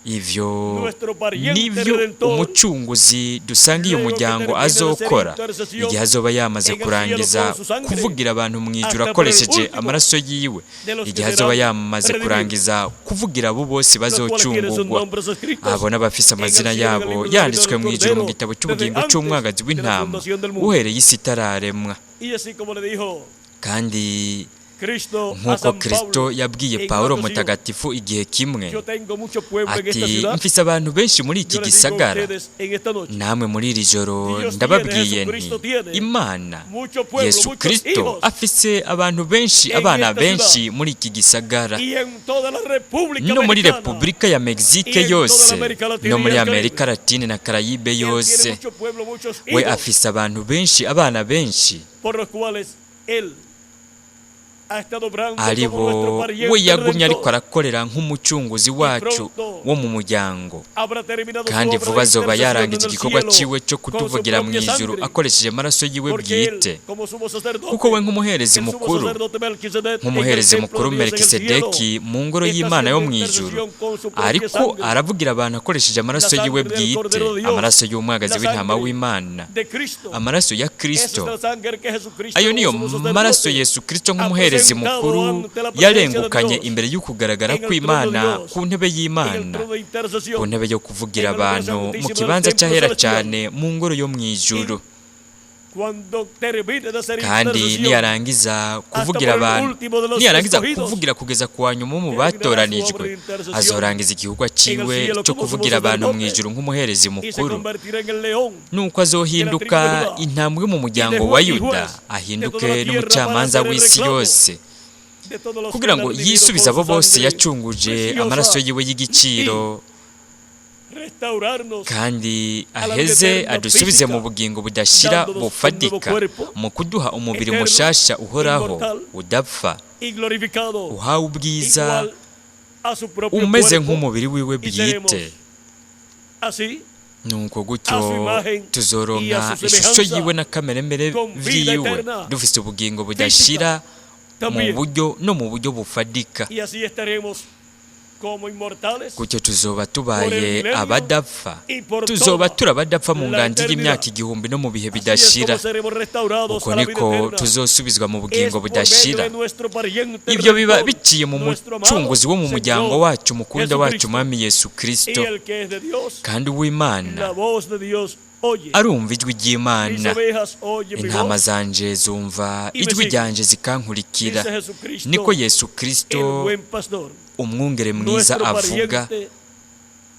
[SPEAKER 2] Ivyo
[SPEAKER 1] Nuestro pariente
[SPEAKER 2] nivyo
[SPEAKER 1] redentor,
[SPEAKER 2] umucunguzi dusanga iyo
[SPEAKER 1] luego que
[SPEAKER 2] muryango
[SPEAKER 1] termine de hacer
[SPEAKER 2] azokora
[SPEAKER 1] intercesión
[SPEAKER 2] igihe azoba yamaze
[SPEAKER 1] en el cielo
[SPEAKER 2] kurangiza
[SPEAKER 1] con su sangre,
[SPEAKER 2] kuvugira abantu mu ijuru
[SPEAKER 1] hasta por el
[SPEAKER 2] akoresheje
[SPEAKER 1] último
[SPEAKER 2] amaraso yiwe,
[SPEAKER 1] de los que
[SPEAKER 2] igihe azoba
[SPEAKER 1] serán
[SPEAKER 2] yamaze
[SPEAKER 1] redimidos,
[SPEAKER 2] kurangiza kuvugira abo bose
[SPEAKER 1] los cuales tienen sus
[SPEAKER 2] bazocungurwa,
[SPEAKER 1] nombres escritos
[SPEAKER 2] abo n'abafise
[SPEAKER 1] en el
[SPEAKER 2] amazina
[SPEAKER 1] cielo, en el
[SPEAKER 2] yabo
[SPEAKER 1] libro de la vida
[SPEAKER 2] yanditswe
[SPEAKER 1] del
[SPEAKER 2] mu ijuru mu
[SPEAKER 1] Cordero,
[SPEAKER 2] gitabo
[SPEAKER 1] desde
[SPEAKER 2] cy'ubugingo
[SPEAKER 1] antes
[SPEAKER 2] c'umwagazi
[SPEAKER 1] de la
[SPEAKER 2] w'intama
[SPEAKER 1] fundación del mundo.
[SPEAKER 2] uhereye isi itararemwa.
[SPEAKER 1] Y así como le dijo
[SPEAKER 2] Kandi
[SPEAKER 1] Cristo a
[SPEAKER 2] nk'uko
[SPEAKER 1] San
[SPEAKER 2] Kristo
[SPEAKER 1] Pablo
[SPEAKER 2] yabwiye
[SPEAKER 1] en
[SPEAKER 2] Pawulo
[SPEAKER 1] una ocasión,
[SPEAKER 2] mutagatifu igihe kimwe
[SPEAKER 1] yo tengo mucho pueblo en esta
[SPEAKER 2] ati
[SPEAKER 1] ciudad,
[SPEAKER 2] mfise abantu benshi muri iki
[SPEAKER 1] yo les digo a
[SPEAKER 2] gisagara,
[SPEAKER 1] ustedes en esta noche,
[SPEAKER 2] namwe muri iri joro
[SPEAKER 1] Dios
[SPEAKER 2] ndababwiye
[SPEAKER 1] tiene,
[SPEAKER 2] nti
[SPEAKER 1] Jesucristo tiene
[SPEAKER 2] Imana
[SPEAKER 1] mucho pueblo,
[SPEAKER 2] Yesu
[SPEAKER 1] muchos
[SPEAKER 2] Kristo
[SPEAKER 1] hijos
[SPEAKER 2] afise abantu benshi,
[SPEAKER 1] en
[SPEAKER 2] abana
[SPEAKER 1] esta
[SPEAKER 2] benshi muri iki gisagara
[SPEAKER 1] y en toda la República
[SPEAKER 2] no muri
[SPEAKER 1] Mexicana.
[SPEAKER 2] Repubulika ya Mexique
[SPEAKER 1] Y en toda
[SPEAKER 2] yose,
[SPEAKER 1] la América Latina
[SPEAKER 2] no
[SPEAKER 1] y
[SPEAKER 2] muri
[SPEAKER 1] el Caribe.
[SPEAKER 2] Amerika Latine na Karayibe
[SPEAKER 1] Él tiene
[SPEAKER 2] yose.
[SPEAKER 1] mucho pueblo, muchos
[SPEAKER 2] We
[SPEAKER 1] hijos
[SPEAKER 2] afise abantu benshi, abana benshi
[SPEAKER 1] por los cuales él ha estado obrando
[SPEAKER 2] ari
[SPEAKER 1] como nuestro
[SPEAKER 2] bo
[SPEAKER 1] pariente
[SPEAKER 2] we yagumye ariko
[SPEAKER 1] redentor.
[SPEAKER 2] arakorera nk'umucunguzi wacu
[SPEAKER 1] pronto
[SPEAKER 2] wo mu muryango.
[SPEAKER 1] Habrá terminado su
[SPEAKER 2] Kandi
[SPEAKER 1] obra
[SPEAKER 2] vuba
[SPEAKER 1] de
[SPEAKER 2] azoba
[SPEAKER 1] intercesión en
[SPEAKER 2] yarangije
[SPEAKER 1] el
[SPEAKER 2] igikorwa
[SPEAKER 1] cielo
[SPEAKER 2] ciwe cyo
[SPEAKER 1] con su
[SPEAKER 2] kutuvugira mu
[SPEAKER 1] propia
[SPEAKER 2] ijuru
[SPEAKER 1] sangre,
[SPEAKER 2] akoresheje amaraso yiwe
[SPEAKER 1] porque él,
[SPEAKER 2] bwite,
[SPEAKER 1] como sumo sacerdote,
[SPEAKER 2] kuko we nk'umuherezi
[SPEAKER 1] el sumo
[SPEAKER 2] mukuru,
[SPEAKER 1] sacerdote Melquisedec en el
[SPEAKER 2] nk'umuherezi
[SPEAKER 1] templo
[SPEAKER 2] mukuru
[SPEAKER 1] de Dios en el cielo,
[SPEAKER 2] Melikisedeki mu ngoro
[SPEAKER 1] está
[SPEAKER 2] y'Imana yo
[SPEAKER 1] haciendo
[SPEAKER 2] mu ijuru,
[SPEAKER 1] intercesión con su propia
[SPEAKER 2] ariko
[SPEAKER 1] sangre
[SPEAKER 2] aravugira abantu akoresheje amaraso
[SPEAKER 1] La
[SPEAKER 2] yiwe
[SPEAKER 1] sangre del
[SPEAKER 2] bwite,
[SPEAKER 1] Cordero de Dios,
[SPEAKER 2] amaraso y'umwagazi
[SPEAKER 1] la
[SPEAKER 2] w'intama
[SPEAKER 1] sangre
[SPEAKER 2] w'Imana,
[SPEAKER 1] de Cristo.
[SPEAKER 2] amaraso ya
[SPEAKER 1] Esa es
[SPEAKER 2] Kristo.
[SPEAKER 1] la sangre que Jesucristo
[SPEAKER 2] Ayo
[SPEAKER 1] como
[SPEAKER 2] niyo
[SPEAKER 1] sumo sacerdote
[SPEAKER 2] maraso Yesu Kristo
[SPEAKER 1] ha
[SPEAKER 2] nk'umuherezi
[SPEAKER 1] presentado
[SPEAKER 2] mukuru
[SPEAKER 1] ante la presencia de
[SPEAKER 2] yarengukanye
[SPEAKER 1] Dios
[SPEAKER 2] imbere y'ukugaragara
[SPEAKER 1] en el trono de
[SPEAKER 2] kw'Imana
[SPEAKER 1] Dios,
[SPEAKER 2] ku ntebe
[SPEAKER 1] en el
[SPEAKER 2] y'Imana,
[SPEAKER 1] trono de intercesión,
[SPEAKER 2] ku ntebe yo kuvugira
[SPEAKER 1] en el lugar
[SPEAKER 2] abantu mu
[SPEAKER 1] santísimo del
[SPEAKER 2] kibanza
[SPEAKER 1] templo
[SPEAKER 2] cy'ahera
[SPEAKER 1] celestial.
[SPEAKER 2] cyane mu ngoro yo mu ijuru.
[SPEAKER 1] Cuando termine de hacer
[SPEAKER 2] Kandi
[SPEAKER 1] intercesión,
[SPEAKER 2] niyarangiza kuvugira
[SPEAKER 1] por el
[SPEAKER 2] abantu,
[SPEAKER 1] último de los
[SPEAKER 2] niyarangiza
[SPEAKER 1] escogidos,
[SPEAKER 2] kuvugira kugeza ku wa nyuma mu
[SPEAKER 1] terminará su obra
[SPEAKER 2] batoranijwe,
[SPEAKER 1] de intercesión
[SPEAKER 2] azorangiza igikorwa ciwe
[SPEAKER 1] en el cielo
[SPEAKER 2] cyo
[SPEAKER 1] como sumo
[SPEAKER 2] kuvugira abantu mu
[SPEAKER 1] sacerdote
[SPEAKER 2] ijuru nk'umuherezi
[SPEAKER 1] y se
[SPEAKER 2] mukuru.
[SPEAKER 1] convertirá en el león
[SPEAKER 2] Nuko azohinduka
[SPEAKER 1] de la tribu de Judá,
[SPEAKER 2] intambwe mu muryango
[SPEAKER 1] y de
[SPEAKER 2] wa
[SPEAKER 1] juez y
[SPEAKER 2] Yuda,
[SPEAKER 1] juez de
[SPEAKER 2] ahinduke
[SPEAKER 1] toda la tierra
[SPEAKER 2] n'umucamanza
[SPEAKER 1] para hacer el
[SPEAKER 2] w'isi
[SPEAKER 1] reclamo
[SPEAKER 2] yose,
[SPEAKER 1] de todos los
[SPEAKER 2] kugira
[SPEAKER 1] que
[SPEAKER 2] ngo
[SPEAKER 1] han redimido
[SPEAKER 2] yisubize
[SPEAKER 1] con
[SPEAKER 2] abo
[SPEAKER 1] su
[SPEAKER 2] bose
[SPEAKER 1] sangre
[SPEAKER 2] yacunguje
[SPEAKER 1] preciosa
[SPEAKER 2] amaraso yiwe y'igiciro,
[SPEAKER 1] y restaurarnos
[SPEAKER 2] kandi
[SPEAKER 1] a la vida
[SPEAKER 2] aheze
[SPEAKER 1] eterna
[SPEAKER 2] adusubize mu
[SPEAKER 1] física,
[SPEAKER 2] bugingo budashira
[SPEAKER 1] dándonos un nuevo
[SPEAKER 2] bufadika,
[SPEAKER 1] cuerpo
[SPEAKER 2] mu kuduha umubiri
[SPEAKER 1] eterno,
[SPEAKER 2] mushasha uhoraho
[SPEAKER 1] inmortal
[SPEAKER 2] udapfa,
[SPEAKER 1] y glorificado,
[SPEAKER 2] uhawe ubwiza
[SPEAKER 1] igual a su propio
[SPEAKER 2] umeze
[SPEAKER 1] cuerpo,
[SPEAKER 2] nk'umubiri wiwe
[SPEAKER 1] y seremos
[SPEAKER 2] bwite.
[SPEAKER 1] así
[SPEAKER 2] Nuko
[SPEAKER 1] a su
[SPEAKER 2] gutyo
[SPEAKER 1] imagen y a
[SPEAKER 2] tuzoronka
[SPEAKER 1] su
[SPEAKER 2] ishusho
[SPEAKER 1] semejanza,
[SPEAKER 2] yiwe n'akameremere
[SPEAKER 1] con vida
[SPEAKER 2] vyiwe,
[SPEAKER 1] eterna,
[SPEAKER 2] dufise ubugingo budashira mu
[SPEAKER 1] también.
[SPEAKER 2] buryo no mu buryo bufadika.
[SPEAKER 1] Y así estaremos como inmortales
[SPEAKER 2] Gutyo tuzoba
[SPEAKER 1] por el
[SPEAKER 2] tubaye
[SPEAKER 1] milenio
[SPEAKER 2] abadapfa,
[SPEAKER 1] y por
[SPEAKER 2] tuzoba
[SPEAKER 1] toda
[SPEAKER 2] turi abadapfa mu
[SPEAKER 1] la
[SPEAKER 2] nganji
[SPEAKER 1] eternidad.
[SPEAKER 2] y'imyaka 1000 no mu bihe
[SPEAKER 1] Así es
[SPEAKER 2] bidashira.
[SPEAKER 1] como seremos restaurados
[SPEAKER 2] Uko
[SPEAKER 1] a la vida
[SPEAKER 2] niko
[SPEAKER 1] eterna.
[SPEAKER 2] tuzosubizwa mu
[SPEAKER 1] Es
[SPEAKER 2] bugingo
[SPEAKER 1] por medio
[SPEAKER 2] budashira.
[SPEAKER 1] de nuestro pariente
[SPEAKER 2] Ibyo biba
[SPEAKER 1] redentor,
[SPEAKER 2] biciye mu
[SPEAKER 1] nuestro amado
[SPEAKER 2] mucunguzi wo mu muryango
[SPEAKER 1] Señor
[SPEAKER 2] wacu mukunda wacu
[SPEAKER 1] Jesucristo.
[SPEAKER 2] Mwami Yesu
[SPEAKER 1] Y
[SPEAKER 2] Kristo.
[SPEAKER 1] el que es de Dios,
[SPEAKER 2] Kandi
[SPEAKER 1] la
[SPEAKER 2] uw'Imana
[SPEAKER 1] voz de Dios oye.
[SPEAKER 2] arumva ijwi
[SPEAKER 1] Mis
[SPEAKER 2] ry'Imana.
[SPEAKER 1] ovejas oyen mi
[SPEAKER 2] Intama
[SPEAKER 1] voz,
[SPEAKER 2] zanje zumva
[SPEAKER 1] y me
[SPEAKER 2] ijwi
[SPEAKER 1] siguen.
[SPEAKER 2] ryanje zikankurikira.
[SPEAKER 1] Dice Jesucristo,
[SPEAKER 2] Niko Yesu
[SPEAKER 1] el
[SPEAKER 2] Kristo
[SPEAKER 1] buen pastor,
[SPEAKER 2] umwungere mwiza
[SPEAKER 1] nuestro
[SPEAKER 2] avuga,
[SPEAKER 1] pariente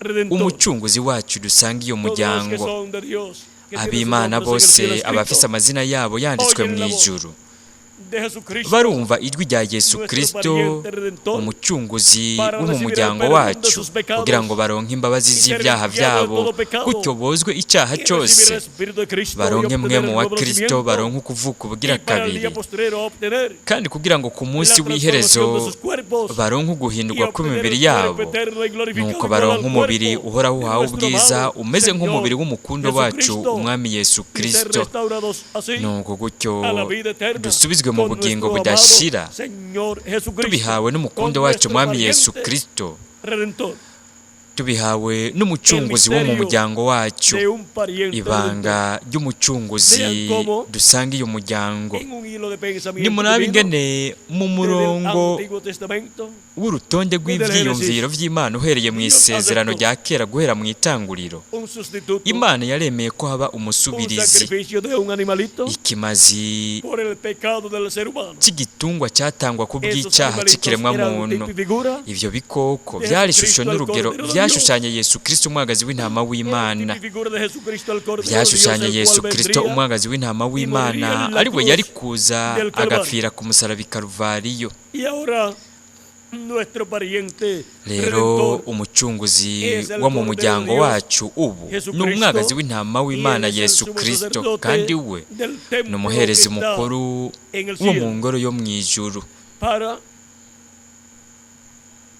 [SPEAKER 1] redentor.
[SPEAKER 2] umucunguzi wacu dusanga iyo
[SPEAKER 1] Todos los que
[SPEAKER 2] muryango.
[SPEAKER 1] son de Dios, que tienen sus
[SPEAKER 2] Ab'Imana
[SPEAKER 1] nombres en el cielo
[SPEAKER 2] bose abafise
[SPEAKER 1] escrito,
[SPEAKER 2] amazina yabo yanditswe
[SPEAKER 1] oyen
[SPEAKER 2] mu
[SPEAKER 1] la voz
[SPEAKER 2] ijuru
[SPEAKER 1] de Jesucristo,
[SPEAKER 2] barumva ijwi rya Yesu
[SPEAKER 1] nuestro
[SPEAKER 2] Kristo
[SPEAKER 1] pariente redentor,
[SPEAKER 2] umucunguzi
[SPEAKER 1] para
[SPEAKER 2] wo mu
[SPEAKER 1] recibir el
[SPEAKER 2] muryango
[SPEAKER 1] perdón de
[SPEAKER 2] wacu,
[SPEAKER 1] sus pecados
[SPEAKER 2] kugira ngo baronke imbabazi
[SPEAKER 1] y ser
[SPEAKER 2] z'ibyaha
[SPEAKER 1] limpiado de
[SPEAKER 2] byabo,
[SPEAKER 1] todo pecado
[SPEAKER 2] gutyo bozwe icyaha
[SPEAKER 1] y recibir
[SPEAKER 2] cyose,
[SPEAKER 1] el Espíritu de Cristo y
[SPEAKER 2] baronke
[SPEAKER 1] obtener
[SPEAKER 2] mwe
[SPEAKER 1] el
[SPEAKER 2] mu wa
[SPEAKER 1] nuevo
[SPEAKER 2] Kristo,
[SPEAKER 1] nacimiento,
[SPEAKER 2] baronke ukuvuka ubugira
[SPEAKER 1] y para el
[SPEAKER 2] kabiri,
[SPEAKER 1] día postrero obtener
[SPEAKER 2] kandi kugira ngo ku
[SPEAKER 1] la
[SPEAKER 2] munsi w'iherezo
[SPEAKER 1] transformación de sus cuerpos
[SPEAKER 2] baronke
[SPEAKER 1] y
[SPEAKER 2] uguhindurwa
[SPEAKER 1] obtener
[SPEAKER 2] kw'imibiri
[SPEAKER 1] el
[SPEAKER 2] yabo,
[SPEAKER 1] cuerpo eterno y glorificado
[SPEAKER 2] nuko
[SPEAKER 1] igual
[SPEAKER 2] baronke
[SPEAKER 1] al
[SPEAKER 2] umubiri
[SPEAKER 1] cuerpo
[SPEAKER 2] uhoraho
[SPEAKER 1] de
[SPEAKER 2] uhawe
[SPEAKER 1] nuestro
[SPEAKER 2] ubwiza
[SPEAKER 1] amado
[SPEAKER 2] umeze
[SPEAKER 1] Señor
[SPEAKER 2] nk'umubiri w'umukundo wacu
[SPEAKER 1] Jesucristo,
[SPEAKER 2] Umwami Yesu
[SPEAKER 1] y ser
[SPEAKER 2] Kristo.
[SPEAKER 1] restaurados así
[SPEAKER 2] Nuko gutyo
[SPEAKER 1] a la vida eterna
[SPEAKER 2] dusubizwe mu
[SPEAKER 1] con
[SPEAKER 2] bugingo
[SPEAKER 1] nuestro amado
[SPEAKER 2] budashira
[SPEAKER 1] Señor Jesucristo,
[SPEAKER 2] tubihawe
[SPEAKER 1] con
[SPEAKER 2] n'umukundo wacu
[SPEAKER 1] nuestro
[SPEAKER 2] Mwami Yesu
[SPEAKER 1] pariente
[SPEAKER 2] Kristo,
[SPEAKER 1] redentor,
[SPEAKER 2] tubihawe
[SPEAKER 1] el
[SPEAKER 2] n'umucunguzi wo mu
[SPEAKER 1] misterio
[SPEAKER 2] muryango wacu.
[SPEAKER 1] de un pariente redentor.
[SPEAKER 2] Ibanga ry'umucunguzi
[SPEAKER 1] Vean cómo
[SPEAKER 2] dusanga iyo muryango.
[SPEAKER 1] En un hilo de pensamiento
[SPEAKER 2] Nimurabe
[SPEAKER 1] divino
[SPEAKER 2] ingene mu
[SPEAKER 1] desde el
[SPEAKER 2] murongo
[SPEAKER 1] Antiguo Testamento,
[SPEAKER 2] w'urutonde
[SPEAKER 1] desde el
[SPEAKER 2] rw'ivyiyumviro
[SPEAKER 1] Génesis,
[SPEAKER 2] vy'Imana uhereye mu
[SPEAKER 1] Dios
[SPEAKER 2] isezerano
[SPEAKER 1] aceptó
[SPEAKER 2] rya kera guhera mu itanguriro,
[SPEAKER 1] un sustituto,
[SPEAKER 2] Imana yaremeye ko haba
[SPEAKER 1] un
[SPEAKER 2] umusubirizi,
[SPEAKER 1] sacrificio de un animalito
[SPEAKER 2] ikimazi
[SPEAKER 1] por el pecado del ser humano.
[SPEAKER 2] cy'igitungwa cyatangwa ku
[SPEAKER 1] Esos
[SPEAKER 2] bw'icyaha
[SPEAKER 1] animalitos
[SPEAKER 2] cy'ikiremwa
[SPEAKER 1] eran
[SPEAKER 2] muntu.
[SPEAKER 1] tipo y figura
[SPEAKER 2] Ivyo bikoko
[SPEAKER 1] de
[SPEAKER 2] byari ishusho
[SPEAKER 1] Jesucristo al
[SPEAKER 2] n'urugero
[SPEAKER 1] Cordero de Dios.
[SPEAKER 2] byashushanye Yesu Kristo umwagazi w'intama
[SPEAKER 1] Eran
[SPEAKER 2] w'Imana,
[SPEAKER 1] tipo y figura de Jesucristo al Cordero de Dios,
[SPEAKER 2] byashushanye
[SPEAKER 1] el
[SPEAKER 2] Yesu
[SPEAKER 1] cual
[SPEAKER 2] Kristo
[SPEAKER 1] vendría
[SPEAKER 2] umwagazi w'intama
[SPEAKER 1] y moriría
[SPEAKER 2] w'Imana,
[SPEAKER 1] en la
[SPEAKER 2] ari we yari
[SPEAKER 1] cruz
[SPEAKER 2] kuza
[SPEAKER 1] del Calvario.
[SPEAKER 2] agapfira ku musaraba i Karuvariyo.
[SPEAKER 1] Y ahora nuestro pariente
[SPEAKER 2] Rero
[SPEAKER 1] redentor
[SPEAKER 2] umucunguzi
[SPEAKER 1] es el
[SPEAKER 2] wo mu
[SPEAKER 1] Cordero de
[SPEAKER 2] muryango
[SPEAKER 1] Dios,
[SPEAKER 2] wacu ubu ni
[SPEAKER 1] Jesucristo,
[SPEAKER 2] umwagazi w'intama
[SPEAKER 1] y
[SPEAKER 2] w'Imana
[SPEAKER 1] él es el
[SPEAKER 2] Yesu
[SPEAKER 1] sumo
[SPEAKER 2] Kristo,
[SPEAKER 1] sacerdote
[SPEAKER 2] kandi we
[SPEAKER 1] del
[SPEAKER 2] ni
[SPEAKER 1] templo que
[SPEAKER 2] umuherezi
[SPEAKER 1] está
[SPEAKER 2] mukuru
[SPEAKER 1] en el
[SPEAKER 2] wo mu
[SPEAKER 1] cielo
[SPEAKER 2] ngoro yo mu ijuru.
[SPEAKER 1] para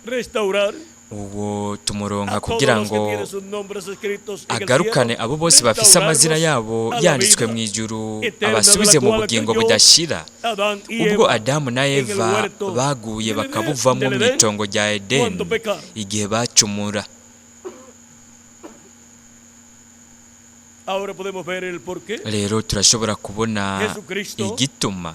[SPEAKER 1] restaurar
[SPEAKER 2] Uwo tumuronka
[SPEAKER 1] a todos
[SPEAKER 2] kugira
[SPEAKER 1] los que
[SPEAKER 2] ngo
[SPEAKER 1] tienen sus nombres escritos en el
[SPEAKER 2] agarukane
[SPEAKER 1] cielo,
[SPEAKER 2] abo bose bafise amazina
[SPEAKER 1] restaurarnos
[SPEAKER 2] yabo
[SPEAKER 1] a la
[SPEAKER 2] yanditswe
[SPEAKER 1] vida
[SPEAKER 2] mu ijuru,
[SPEAKER 1] eterna de la
[SPEAKER 2] abasubize mu
[SPEAKER 1] cual
[SPEAKER 2] bugingo
[SPEAKER 1] cayó
[SPEAKER 2] budashira.
[SPEAKER 1] Adán y
[SPEAKER 2] Ubwo
[SPEAKER 1] Eva
[SPEAKER 2] Adamu na
[SPEAKER 1] en el
[SPEAKER 2] Eva
[SPEAKER 1] huerto
[SPEAKER 2] baguye
[SPEAKER 1] del
[SPEAKER 2] bakabuvamo
[SPEAKER 1] del
[SPEAKER 2] mu
[SPEAKER 1] Edén
[SPEAKER 2] itongo rya Edeni
[SPEAKER 1] cuando pecaron.
[SPEAKER 2] igihe bacumura.
[SPEAKER 1] Ahora podemos ver el porqué.
[SPEAKER 2] Rero turashobora kubona
[SPEAKER 1] Jesucristo
[SPEAKER 2] igituma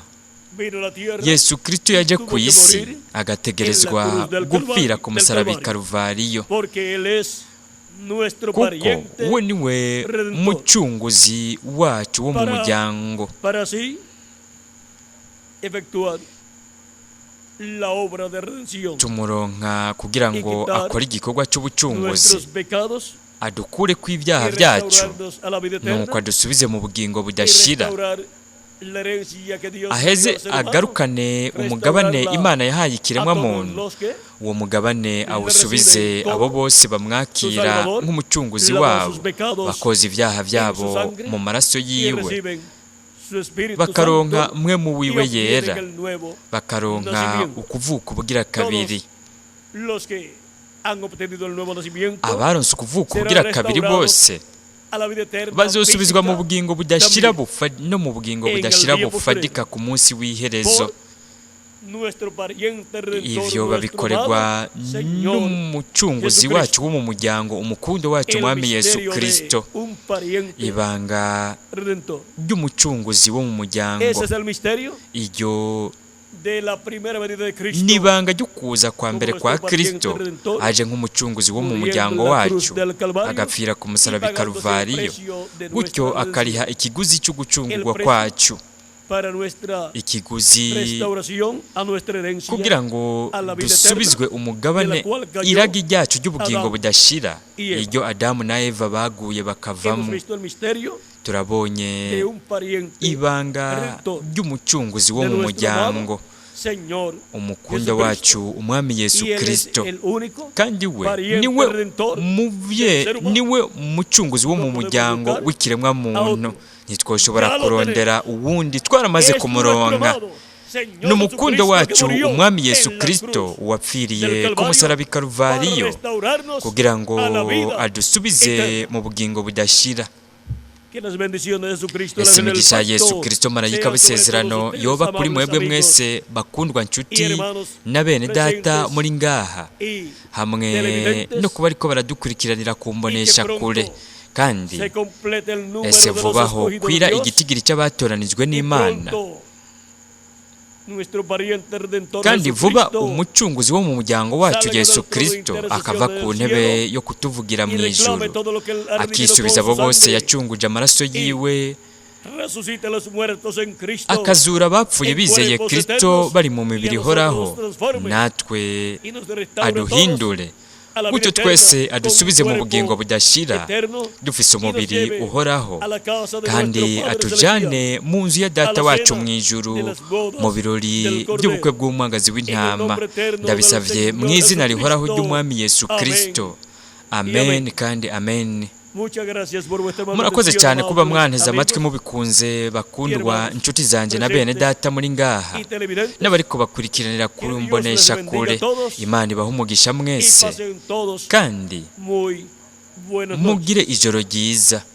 [SPEAKER 1] vino a la tierra
[SPEAKER 2] Yesu Kristo yaje
[SPEAKER 1] tuvo
[SPEAKER 2] ku
[SPEAKER 1] que
[SPEAKER 2] isi
[SPEAKER 1] morir
[SPEAKER 2] agategerezwa
[SPEAKER 1] en la cruz del
[SPEAKER 2] gupfira ku
[SPEAKER 1] del
[SPEAKER 2] musaraba i
[SPEAKER 1] Calvario.
[SPEAKER 2] Karuvariyo,
[SPEAKER 1] porque Él es nuestro
[SPEAKER 2] kuko
[SPEAKER 1] pariente
[SPEAKER 2] we niwe
[SPEAKER 1] redentor.
[SPEAKER 2] mucunguzi wacu wo mu muryango,
[SPEAKER 1] para así efectuar la obra de redención,
[SPEAKER 2] tumuronka kugira ngo
[SPEAKER 1] quitar
[SPEAKER 2] akore igikorwa cy'ubucunguzi,
[SPEAKER 1] nuestros pecados
[SPEAKER 2] adukure ku
[SPEAKER 1] y
[SPEAKER 2] ibyaha byacu,
[SPEAKER 1] restaurarnos a la vida eterna
[SPEAKER 2] nuko adusubize mu bugingo
[SPEAKER 1] y
[SPEAKER 2] budashira,
[SPEAKER 1] restaurar la herencia que Dios dio
[SPEAKER 2] aheze
[SPEAKER 1] al ser humano,
[SPEAKER 2] agarukane umugabane
[SPEAKER 1] restaurarla
[SPEAKER 2] Imana yahaye
[SPEAKER 1] a
[SPEAKER 2] ikiremwa
[SPEAKER 1] todos
[SPEAKER 2] muntu,
[SPEAKER 1] los que
[SPEAKER 2] uwo mugabane awusubize
[SPEAKER 1] reciben
[SPEAKER 2] abo
[SPEAKER 1] como
[SPEAKER 2] bose bamwakira
[SPEAKER 1] Salvador,
[SPEAKER 2] nk'umucunguzi
[SPEAKER 1] lavan
[SPEAKER 2] wabo,
[SPEAKER 1] sus pecados
[SPEAKER 2] bakoza ibyaha byabo
[SPEAKER 1] en su sangre
[SPEAKER 2] mu maraso
[SPEAKER 1] y
[SPEAKER 2] yiwe,
[SPEAKER 1] reciben su Espíritu
[SPEAKER 2] bakaronka
[SPEAKER 1] Santo
[SPEAKER 2] mwe mu
[SPEAKER 1] y
[SPEAKER 2] wiwe
[SPEAKER 1] obtienen
[SPEAKER 2] yera,
[SPEAKER 1] el nuevo
[SPEAKER 2] bakaronka
[SPEAKER 1] nacimiento.
[SPEAKER 2] ukuvuka ubugira kabiri.
[SPEAKER 1] Todos los que han obtenido el nuevo nacimiento
[SPEAKER 2] Abaronse ukuvuka
[SPEAKER 1] serán
[SPEAKER 2] ubugira kabiri
[SPEAKER 1] restaurados
[SPEAKER 2] bose
[SPEAKER 1] a la vida eterna
[SPEAKER 2] bazosubizwa mu
[SPEAKER 1] física
[SPEAKER 2] bugingo budashira
[SPEAKER 1] también
[SPEAKER 2] bufa no mu bugingo
[SPEAKER 1] en el
[SPEAKER 2] budashira
[SPEAKER 1] día
[SPEAKER 2] bufadika ku munsi w'iherezo.
[SPEAKER 1] por nuestro pariente redentor,
[SPEAKER 2] Ivyo
[SPEAKER 1] nuestro
[SPEAKER 2] babikorerwa
[SPEAKER 1] amado Señor
[SPEAKER 2] n'umucunguzi
[SPEAKER 1] Jesucristo.
[SPEAKER 2] wacu wo mu muryango, umukundo wacu
[SPEAKER 1] El
[SPEAKER 2] Mwami Yesu
[SPEAKER 1] misterio de
[SPEAKER 2] Kristo,
[SPEAKER 1] un pariente
[SPEAKER 2] ibanga
[SPEAKER 1] redentor.
[SPEAKER 2] ry'umucunguzi wo mu muryango.
[SPEAKER 1] Ese es el misterio
[SPEAKER 2] Iryo
[SPEAKER 1] de la primera venida de Cristo,
[SPEAKER 2] n'ibanga ryo kuza kwa
[SPEAKER 1] como
[SPEAKER 2] mbere kwa
[SPEAKER 1] nuestro pariente
[SPEAKER 2] Kristo,
[SPEAKER 1] redentor,
[SPEAKER 2] aje nk'umucunguzi wo mu
[SPEAKER 1] muriendo
[SPEAKER 2] muryango
[SPEAKER 1] en la cruz
[SPEAKER 2] wacu,
[SPEAKER 1] del Calvario
[SPEAKER 2] agapfira ku
[SPEAKER 1] y
[SPEAKER 2] musaraba i
[SPEAKER 1] pagándose el
[SPEAKER 2] Karuvariyo,
[SPEAKER 1] precio de
[SPEAKER 2] gutyo
[SPEAKER 1] nuestra redención
[SPEAKER 2] akariha ikiguzi cy'ugucungurwa
[SPEAKER 1] El precio
[SPEAKER 2] kwacu,
[SPEAKER 1] para nuestra
[SPEAKER 2] ikiguzi
[SPEAKER 1] restauración a nuestra herencia
[SPEAKER 2] kugira ngo
[SPEAKER 1] a la vida
[SPEAKER 2] dusubizwe
[SPEAKER 1] eterna,
[SPEAKER 2] umugabane
[SPEAKER 1] de la cual cayó
[SPEAKER 2] iragi ryacu ry'ubugingo
[SPEAKER 1] Adán
[SPEAKER 2] budashira,
[SPEAKER 1] y Eva.
[SPEAKER 2] iryo Adamu na Eva baguye
[SPEAKER 1] Hemos
[SPEAKER 2] bakavamo.
[SPEAKER 1] visto el misterio
[SPEAKER 2] Turabonye
[SPEAKER 1] de un pariente
[SPEAKER 2] ibanga
[SPEAKER 1] redentor
[SPEAKER 2] ry'umucunguzi wo
[SPEAKER 1] de
[SPEAKER 2] mu
[SPEAKER 1] nuestro amado
[SPEAKER 2] muryango,
[SPEAKER 1] Señor
[SPEAKER 2] umukundo
[SPEAKER 1] Jesucristo.
[SPEAKER 2] wacu Umwami Yesu
[SPEAKER 1] Y él es
[SPEAKER 2] Kristo,
[SPEAKER 1] el único
[SPEAKER 2] kandi we
[SPEAKER 1] pariente
[SPEAKER 2] niwe
[SPEAKER 1] redentor
[SPEAKER 2] muvye
[SPEAKER 1] del ser humano.
[SPEAKER 2] niwe mucunguzi wo mu
[SPEAKER 1] No podemos
[SPEAKER 2] muryango
[SPEAKER 1] buscar
[SPEAKER 2] w'ikiremwa
[SPEAKER 1] a
[SPEAKER 2] muntu.
[SPEAKER 1] otro.
[SPEAKER 2] Ntitwoshobora
[SPEAKER 1] Ya lo
[SPEAKER 2] kurondera uwundi, twaramaze
[SPEAKER 1] Es nuestro
[SPEAKER 2] kumuronka.
[SPEAKER 1] amado Señor
[SPEAKER 2] Ni umukundo
[SPEAKER 1] Jesucristo que
[SPEAKER 2] wacu
[SPEAKER 1] murió
[SPEAKER 2] Umwami Yesu
[SPEAKER 1] en la
[SPEAKER 2] Kristo
[SPEAKER 1] cruz
[SPEAKER 2] wapfiriye
[SPEAKER 1] del
[SPEAKER 2] ku
[SPEAKER 1] Calvario
[SPEAKER 2] musaraba i
[SPEAKER 1] para
[SPEAKER 2] Karuvariyo,
[SPEAKER 1] restaurarnos
[SPEAKER 2] kugira ngo
[SPEAKER 1] a la vida
[SPEAKER 2] adusubize
[SPEAKER 1] eterna.
[SPEAKER 2] mu bugingo budashira.
[SPEAKER 1] Que las bendiciones de Jesucristo, el
[SPEAKER 2] Ese
[SPEAKER 1] ángel del
[SPEAKER 2] imigisha ya Yesu
[SPEAKER 1] pacto,
[SPEAKER 2] Kristo, marayika
[SPEAKER 1] sean sobre todos
[SPEAKER 2] w'isezerano,
[SPEAKER 1] ustedes,
[SPEAKER 2] yoba kuri
[SPEAKER 1] amables
[SPEAKER 2] mwebwe
[SPEAKER 1] amigos
[SPEAKER 2] mwese bakundwa nshuti
[SPEAKER 1] y hermanos
[SPEAKER 2] na bene data
[SPEAKER 1] presentes
[SPEAKER 2] muri ngaha,
[SPEAKER 1] y
[SPEAKER 2] hamwe
[SPEAKER 1] televidentes,
[SPEAKER 2] no kuba ariko baradukurikiranira ku mbonesha
[SPEAKER 1] y que
[SPEAKER 2] kure,
[SPEAKER 1] pronto
[SPEAKER 2] kandi
[SPEAKER 1] se complete el número
[SPEAKER 2] ese
[SPEAKER 1] de los
[SPEAKER 2] vuba aho
[SPEAKER 1] escogidos de
[SPEAKER 2] kwira
[SPEAKER 1] Dios,
[SPEAKER 2] igitigiri cy'abatoranijwe
[SPEAKER 1] y
[SPEAKER 2] n'Imana,
[SPEAKER 1] pronto nuestro pariente redentor
[SPEAKER 2] kandi vuba
[SPEAKER 1] Jesucristo
[SPEAKER 2] umucunguzi wo mu muryango wacu
[SPEAKER 1] salga del
[SPEAKER 2] Yesu
[SPEAKER 1] trono de
[SPEAKER 2] Kristo
[SPEAKER 1] intercesión
[SPEAKER 2] akava
[SPEAKER 1] del
[SPEAKER 2] ku ntebe
[SPEAKER 1] cielo
[SPEAKER 2] yo kutuvugira
[SPEAKER 1] y
[SPEAKER 2] mu
[SPEAKER 1] reclame
[SPEAKER 2] ijuru,
[SPEAKER 1] todo lo que él ha redimido con
[SPEAKER 2] akisubiza
[SPEAKER 1] su
[SPEAKER 2] abo bose
[SPEAKER 1] sangre,
[SPEAKER 2] yacunguje amaraso yiwe,
[SPEAKER 1] resucita a los muertos en Cristo
[SPEAKER 2] akazura abapfuye
[SPEAKER 1] en
[SPEAKER 2] bizeye
[SPEAKER 1] cuerpos
[SPEAKER 2] Kristo
[SPEAKER 1] eternos
[SPEAKER 2] bari mu
[SPEAKER 1] y a
[SPEAKER 2] mibiri
[SPEAKER 1] nosotros
[SPEAKER 2] ihoraho,
[SPEAKER 1] nos transforme
[SPEAKER 2] natwe
[SPEAKER 1] y nos restaure a todos
[SPEAKER 2] aduhindure,
[SPEAKER 1] a la vida
[SPEAKER 2] gutyo
[SPEAKER 1] eterna
[SPEAKER 2] twese
[SPEAKER 1] con
[SPEAKER 2] adusubize mu
[SPEAKER 1] cuerpo
[SPEAKER 2] bugingo budashira
[SPEAKER 1] eterno
[SPEAKER 2] dufise
[SPEAKER 1] y nos
[SPEAKER 2] umubiri
[SPEAKER 1] lleve
[SPEAKER 2] uhoraho,
[SPEAKER 1] a la casa de
[SPEAKER 2] kandi
[SPEAKER 1] nuestro Padre
[SPEAKER 2] atujane
[SPEAKER 1] Celestial,
[SPEAKER 2] mu nzu ya
[SPEAKER 1] a
[SPEAKER 2] data
[SPEAKER 1] la
[SPEAKER 2] wacu
[SPEAKER 1] cena
[SPEAKER 2] mu ijuru,
[SPEAKER 1] de las bodas
[SPEAKER 2] mu birori
[SPEAKER 1] del Cordero.
[SPEAKER 2] by'ubukwe bw'umwagazi
[SPEAKER 1] En el
[SPEAKER 2] w'intama.
[SPEAKER 1] nombre eterno del
[SPEAKER 2] Ndabisavye
[SPEAKER 1] Señor
[SPEAKER 2] mu izina rihoraho
[SPEAKER 1] Jesucristo.
[SPEAKER 2] ry'Umwami Yesu
[SPEAKER 1] Amén.
[SPEAKER 2] Kristo,
[SPEAKER 1] Y
[SPEAKER 2] amen
[SPEAKER 1] amén.
[SPEAKER 2] kandi amen.
[SPEAKER 1] Muchas gracias por vuestra amable
[SPEAKER 2] Murakoze
[SPEAKER 1] atención,
[SPEAKER 2] cyane kuba
[SPEAKER 1] amables
[SPEAKER 2] mwanteze amatwi
[SPEAKER 1] amigos
[SPEAKER 2] mubikunze, bakundwa
[SPEAKER 1] hermanos
[SPEAKER 2] inshuti zanjye na bene
[SPEAKER 1] presentes
[SPEAKER 2] data muri ngaha
[SPEAKER 1] y televidentes,
[SPEAKER 2] n'abariko bakurikiranira
[SPEAKER 1] Que
[SPEAKER 2] kuri
[SPEAKER 1] Dios les
[SPEAKER 2] mbonesha
[SPEAKER 1] bendiga
[SPEAKER 2] kure.
[SPEAKER 1] a todos
[SPEAKER 2] Imana ibahe umugisha
[SPEAKER 1] y
[SPEAKER 2] mwese,
[SPEAKER 1] pasen todos
[SPEAKER 2] kandi
[SPEAKER 1] muy buenas noches.
[SPEAKER 2] mugire ijoro ryiza.